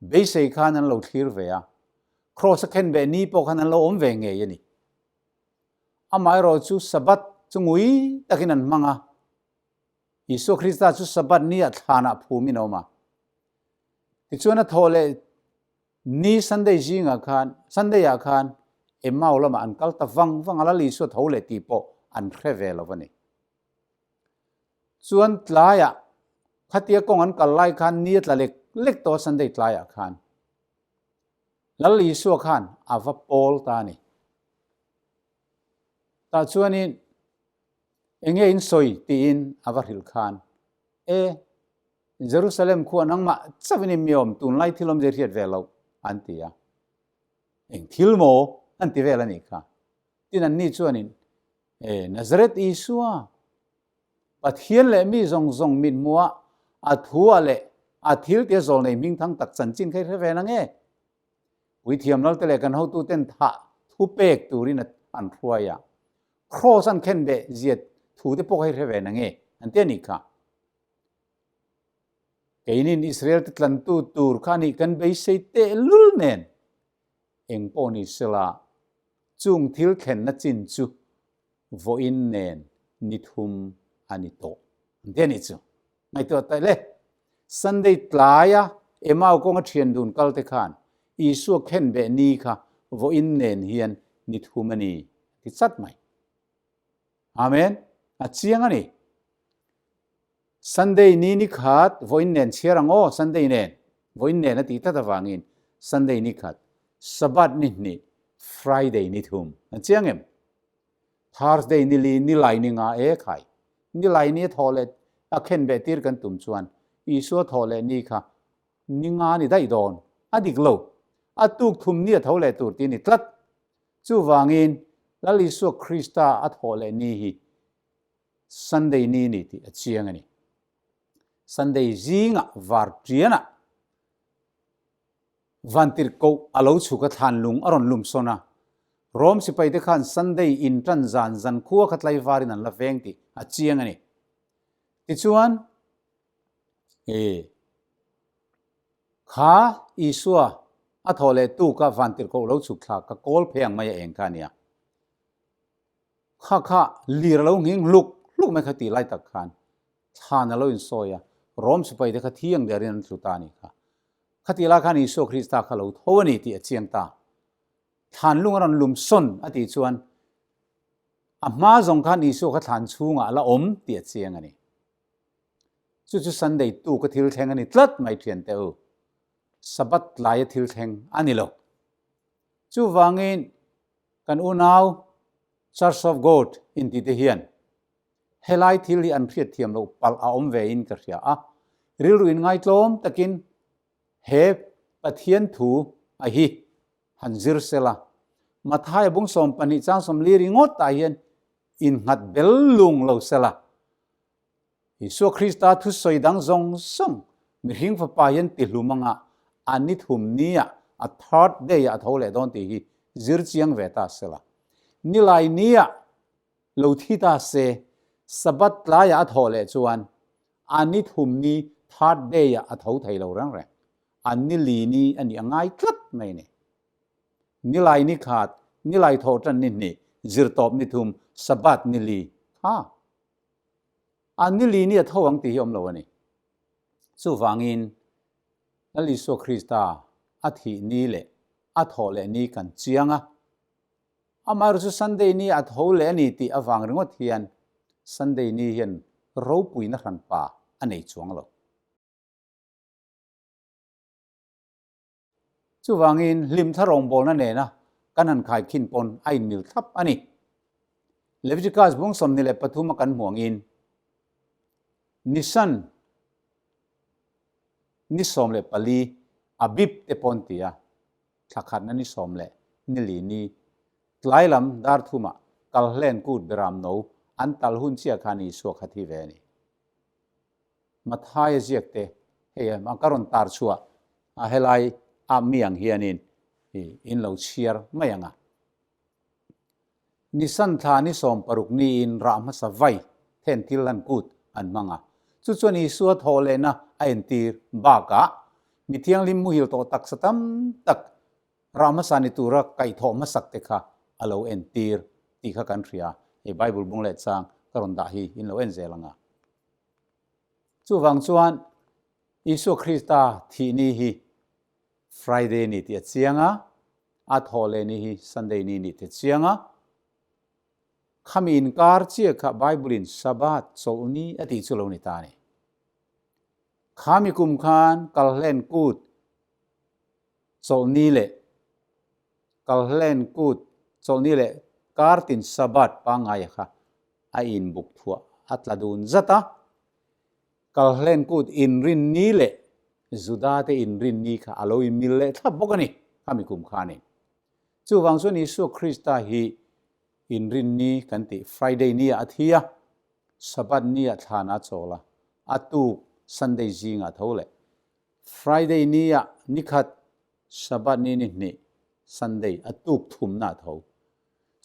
beisei khan an lo thlir ve a. Kraws a khen beh ni pawh khan an lo awm ve ngei a ni. Amaherawh chu Sabbath chu ngui takin an hmang a. Isua Krista chu Sabbath ni ah thlanah phumin a awm a. Tichuan a thawh leh Ni Sunday zingah khan, Sunday ah khan Emau lamah an kal ta vang vang a, Lal Isua tho leh tih pawh an hre ve lo a ni. Chuan tlaiah khatia kawng an kal lai khan ni a tla lek lek tawh a Sunday tlaiah khan Lal Isua khan a va pawl ta a ni. Tah chuanin enge in sawi tiin a va hrilh khan e Jerusalem khua nangmah chauhin i mi awm tunlai thil awmzia hriat ve loh an ti a. Eng thil maw an ti vel a nih kha. Tin anni chuanin, E Nazareth Isua, Pathian leh mi zawng zawng mithmuhah a thua leh a thil tia zawl nei hmingthang tak chanchin kha i hre ve na nge? Puithiam lalte leh kan hotuten thah thu pek turin an hruai a. Kraws an khen beh zia thu te pawh kha i hre ve na nge? An ti a nih kha. Keinin Israel te tlantu tur kha nih kan beisei tehlul nen eng pawh ni sela chung thil thlenna chin chu vawiin nen ni thum a ni tawh an ti a nih chu. Ngaihtuah taih le, Sunday tlaia Emau kawnga thian dun kal te khan Isua khenbeh ni kha vawiin nen hian ni thum a ni a ti chat mai. Amen. A chiang a ni. Sunday ni ni khat vawiin nen chhiar ang aw, Sunday nen, vawiin nen a tih tlat avangin Sunday ni khat, Sabbath ni hnih, Friday ni thum. An chiang em? Thursday ni li, ni lai ni nga e khai. Ni lai ni a thawh leh a khen beh tir kan tum chuan Isua thawh leh ni kha ni nga ni daih dawn. A dik lo. A tuk thum ni a tho leh tur tih a ni tlat. Chuvangin Lal Isua Krista a thawh leh ni hi Sunday ni ni tih a chiang a ni. Sunday zingah var ṭianah Vantirhkoh a lo chhuk a thlan lung a rawn lum sawn a. Rom sipaite khan Sunday inṭan zan zan khua kha tlaivarin an la veng tih a chiang a ni. Tichuan, e, kha Isua a thawh leh tuka Vantirhkoh lo chhuk thlak kha kawl phei ang mai a eng kha a nia. Kha kha lir a lo nghing hluk hluk mai kha tih lai tak khan thlan a lo insawi a, Rom sipaite kha thi ang derin an tlu ta a nih kha. Khatih lai khan Isua Krista kha lo tho a ni tih a chiang ta. Thlan lung a rawn lum sawn a tih chuan a hma zawng khan Isua kha thlan chhungah a la awm tih a chiang a ni. Chu chu Sunday tuka thil thleng a ni tlat mai thiante u. Sabbath tlaia thil thleng a ni lo. Chuvangin Kan unau Church of God inti te hian helai thil hi an hriatthiam loh palh a awm ve in ka hria a, rilru in ngaitlawm takin he Pathian thu a hi han zir sela, Mathaia bung 12 chang 40 ringawt ah hian innghat bel lung lo sela, Isua Krista thusawi dang zawng zawng. Mihring Fapa hian tihlum anga a ni thum nia a third day ah a tho leh dawn tih hi zir chiang ve ta sela. Nilai nia lo thi ta se, Sabbath tlaiah a thawh leh chuan a ni thum ni third day ah a tho thei lo reng reng. A ni li ni a nih a ngai tlat mai a ni. Nilai ni khat, nilai thawh tan ni hnih, zirtawp ni thum, Sabbath ni li kha a ni li ni a tho ang tih hi awm lo a ni. Chuvangin Lal Isua Krista a thih ni leh a thawh leh ni kan chiang a, Amaherawhchu Sunday ni a tho leh a ni tih avang ringawt hian Sunday ni hian ropuina hranpa a nei chuang lo. Chuvangin hlimthla rawngbawlna nena kan han khaikhin pawn a inmil thlap a ni. Leviticus bung 23 a kan hmuh angin Nisan ni 14 Abib te pawn ti a, thla khatna ni sawm leh ni li ni tlai lam dar thumah Kalhlen kut beram no an tal hun chiah khan Isua kha thi ve a ni. Mathaia ziak te hei a ka rawn tar chhuah a helai a mi ang hianin in lo chhiar mai ang a. Nisan thla ni 16 niin rah hmasa vai then thil han kut an hmang a. Chu chuan Isua thawh lehna a entir bakah mi thianghlim muhil tawh taksa tam tak rah hmasa ni tura kaihthawh hmasak te kha a lo entir tih kha kan hria. Hei Bible bung leh chang ka rawn dah hi in lo en zel ang a. Chuvang chuan Isua Krista thih ni hi Friday ni tih a chiang a, a thawh leh ni hi Sunday ni nih te chiang a. Khami inkar chiah kha Bible in Sabbath chawlh ni a tih chu lo ni ta a ni. Khami kum khan Kalhlen kut chawlh ni leh Kalhlen kut chawlh ni leh kartin Sabbath pangngaia kha a inbuk thuah a tla dun zat a. Kalhlen kut inrin ni leh Juda te inrin ni kha a lo inmil leh thlap bawk a ni, khami kum khanin. Chuvang chuan Isua Krista hi inrin ni kan tih Friday ni ah a thi a, Sabbath ni ah thlan a chawl a, a tuk Sunday zingah tho leh. Friday ni ah nikhat, Sabbath ni ni hnih, Sunday a tuk thumna a tho.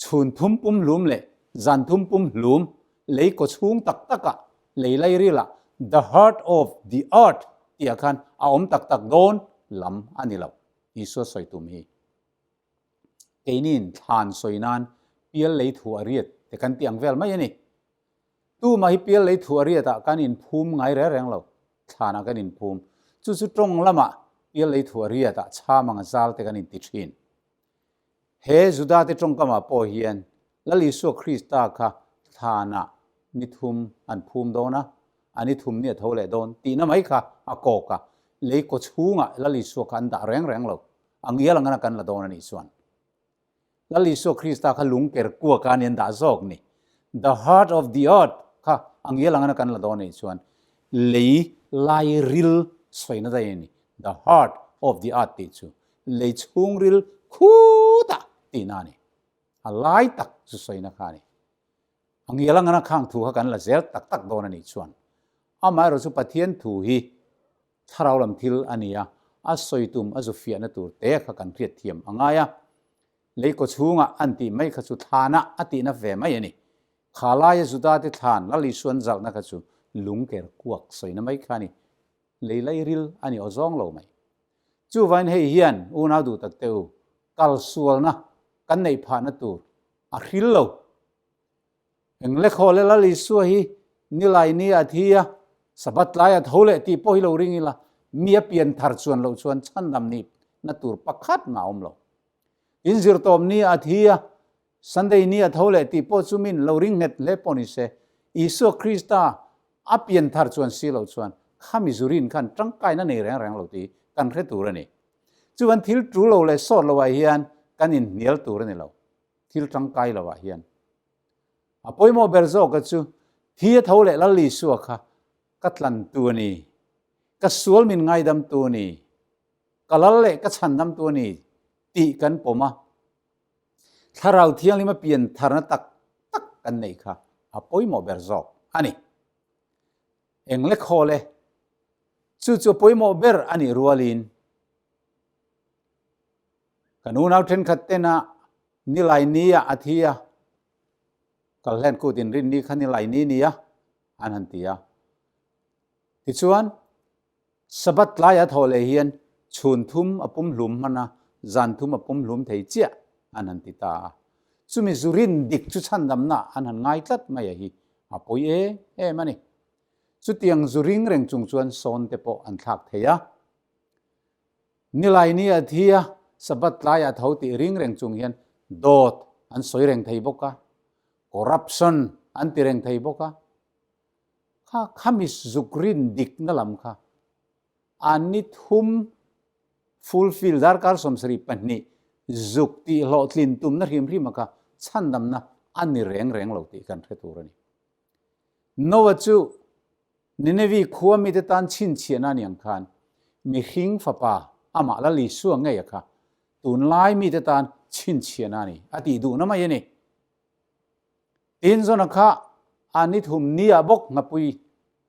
Chhun thum pum hlum leh zan thum pum hlum lei kaw chhung tak takah lei lairilah the heart of the earth tihah khan a awm tak tak dawn lam a ni lo. Isua sawi tum hi. Keiniin thlan sawi nan pial lei thu a riat te kan tih ang vel mai a ni. Tumah hi pial lei thu a riatah kan inphum ngai reng reng lo, thlanah kan inphum. Chu chu tawng lamah pial lei thu a riatah chham ang a zal te kan inti thin. He Judate tawngkamah pawh hian Lal Isua Krista kha thlanah ni thum an phum dawn a, a ni thum ni a tho leh dawn tihna mai kha a kawk a, lei kaw chhungah Lal Isua kha an dah reng reng lo, a ngial angana kan la dawn a nih chuan. Lal Isua Krista kha lung ker kuak a ni an dah zawk ni. The heart of the earth kha a ngial angana kan la dawn a nih chuan lei lairil sawina daih a ni. The heart of the earth tih chu lei chhungril khutah tihna a ni. A lai tak chu sawina kha a ni. A ngial angana khang thu kha kan la zel tak tak dawn a nih chuan amaherawh chu Pathian thu hi thlarau lam thil a ni a, a sawi tum a zu fiahna tur te kha kan hriat thiam a ngai a. Lei kaw chhungah an tih mai kha chu thlanah a tihna ve mai a ni. Kha laia Judate thlan Lal Isuan zalhna kha chu lungker kuak sawina mai kha a ni. Lei lairil a ni aw zawng lo mai. Chuvain hei hian unau duh tak te u, kal sualna kan neih phahna tur a hril lo. Eng lekhaw leh Lal Isua hi nilai ni a thi a, Sabbath tlai a tho leh tih pawh hi lo ring ila, mi a pian thar chuan loh chuan chhandam nih na tur pakhat mah a awm lo. Tin zirtawp ni a thi a, Sunday ni a tho leh tih pawh chu min lo ring nghet hle pawh ni se, Isua Krista a pian thar chuan si loh chuan khami zurin khan tangkaina nei reng reng lo tih kan hre tur a ni. Chuan thil tul lo leh sawt loah hian kan inhnial tur a ni lo. Thil tangkai loah hian. A pawimawh ber zawka chu thi a tho leh Lal Isua kha ka tlantu a ni, ka sual min ngaidamtu a ni, ka lal leh ka chhandamtu a ni tih kan pawm a. Thlarau Thianghlima pian tharna tak tak kan neih kha a pawimawh ber zawk a ni. Eng le khawl e. Chu chu a pawimawh ber a nih rualin kan unau thenkhat tena nilai nia a thi a, Kalhlen kut inrinni kha nilai ni nia an han ti a. Tichuan, Sabbath tlaia thawh leh hian chhun thum a pum hlum hman a, zan thum a pum hlum thei chiah an han ti ta a. Chumi zu rin dik chu chhandamna an han ngai tlat mai a hi a pawi em em a ni. Chutiang zu ring reng chung chuan sawn te pawh an thlak thei a. Nilai ni a thi a, Sabbath tlaiah tho tih ring reng chung hian dawt an sawi reng thei bawk a, corruption an ti reng thei bawk a. Kha khami zuk rin dikna lam kha a ni thum fulfill darkar 72 zuk tih hlawhtlin tumna hrim hrim a kha chhandamna a ni reng reng lo tih kan hre tur a ni. Noah chu Ninevi khua mite tan chhinchhiahna a ni ang khan mihring fapa amah Lal Isua ngei a kha tunlai mite tan chhinchhiahna a ni a tih duhna mai a ni. Tin Jona kha a ni thum ni ah bawk nghapui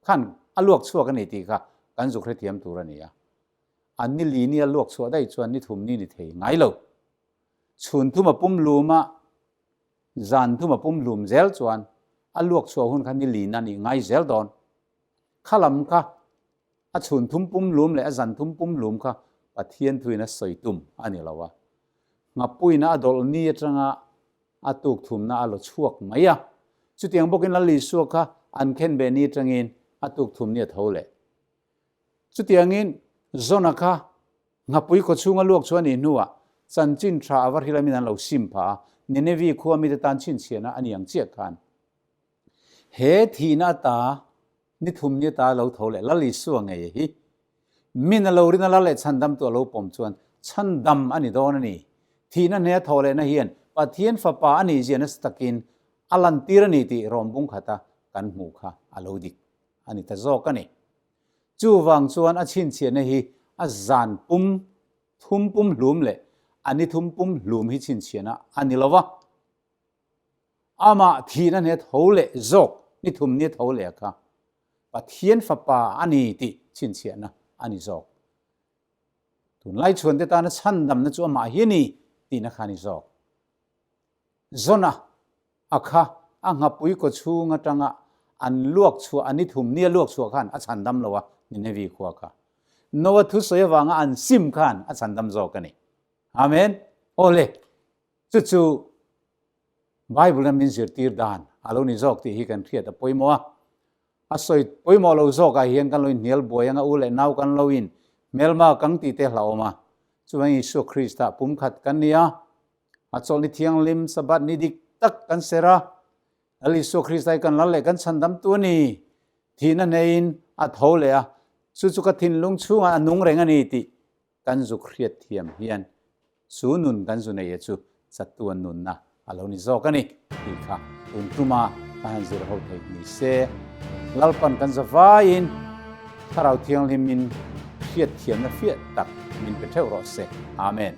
khan a luak chhuak a ni tih kha kan zuk hrethiam tur a ni a. A ni li ni a luak chhuah daih chuan ni thum ni ni thei ngai lo. Chhun thum a pum lum a, zan thum a pum lum zel chuan a luak chhuah hun kha ni li na nih ngai zel dawn. Kha lam kha a chhun thum pum lum leh a zan thum pum lum kha Pathian thuin a sawi tum a ni lo a. Nghapuina a dawlh ni atanga a tuk thumna a law chhuak mai a. Chutiang bawkin Lal Isua kha an khen ve ni atangin a tuk thum ni a tho leh. Chutiangin Jona kha nghapui khaw chhunga luak chu a nih hnuah chanchin tha a va hrilamin an lo sim phah a, Ninevi khua mite tan chhinchhiahna a ni ang chiah khan he thihna ata Ni thum ni ata lo tho leh Lal Isua ngei hi min a lo rin a la leh chhandamtu a lo pawm chuan chhandam a ni dawn a ni. Thihna hne a thawh lehna hian Pathian fapa a nih zia nasa takin a lantir a ni tih rawm bung khata kan hmuh kha a lo dik a ni ta zawk a ni. Chuvang chuan a chhinchhiahna hi a zan pum thum pum hlum leh a ni thum pum hlum hi chhinchhiahna a ni lo va. Amah thihna hne tho leh zawk ni thum ni tho leh kha Pathian fapa a ni tih chhinchhiahna a ni zawk. Tunlai chhuante tana chhandamna chu amah hi a ni tihna kha a ni zawk. Zona a kha a nghapui kaw chhung atanga an luak chhuah a ni thum ni a luak chhuah khan a chhandam lo a Ninevi khua kha. Noah thusawi avanga an sim khan a chhandam zawk a ni. Amen. Awle. Chu chu Bible-a min zirtir dan a lo ni zawk tih hi kan hriat a pawimawh a. A sawi pawimawh lo zawkah hian kan lo inhnial buai anga u leh nau kan lo in hmelma kang tih te hlauhawm a. Chuvangin Isua Krista pumkhat kan ni a, a chawlhni thianghlim Sabbath ni dik tak kan ser a, Lal Isua Krista hi kan lal leh kan chhandamtu a ni. Thihna hneiin a tho leh a, chu chu ka thinlung chhungah a nung reng a ni tih Kan zuk hriat thiam hian chu nun kan zu nei e chu chatuan nunna a lo ni zawk a ni tih kha tun tuma ka han zir ho theih ni se. Lalpan kan za vaiin Thlarau Thianghlimin hriat thiamna fiah tak min pe theuh rawh se. Amen.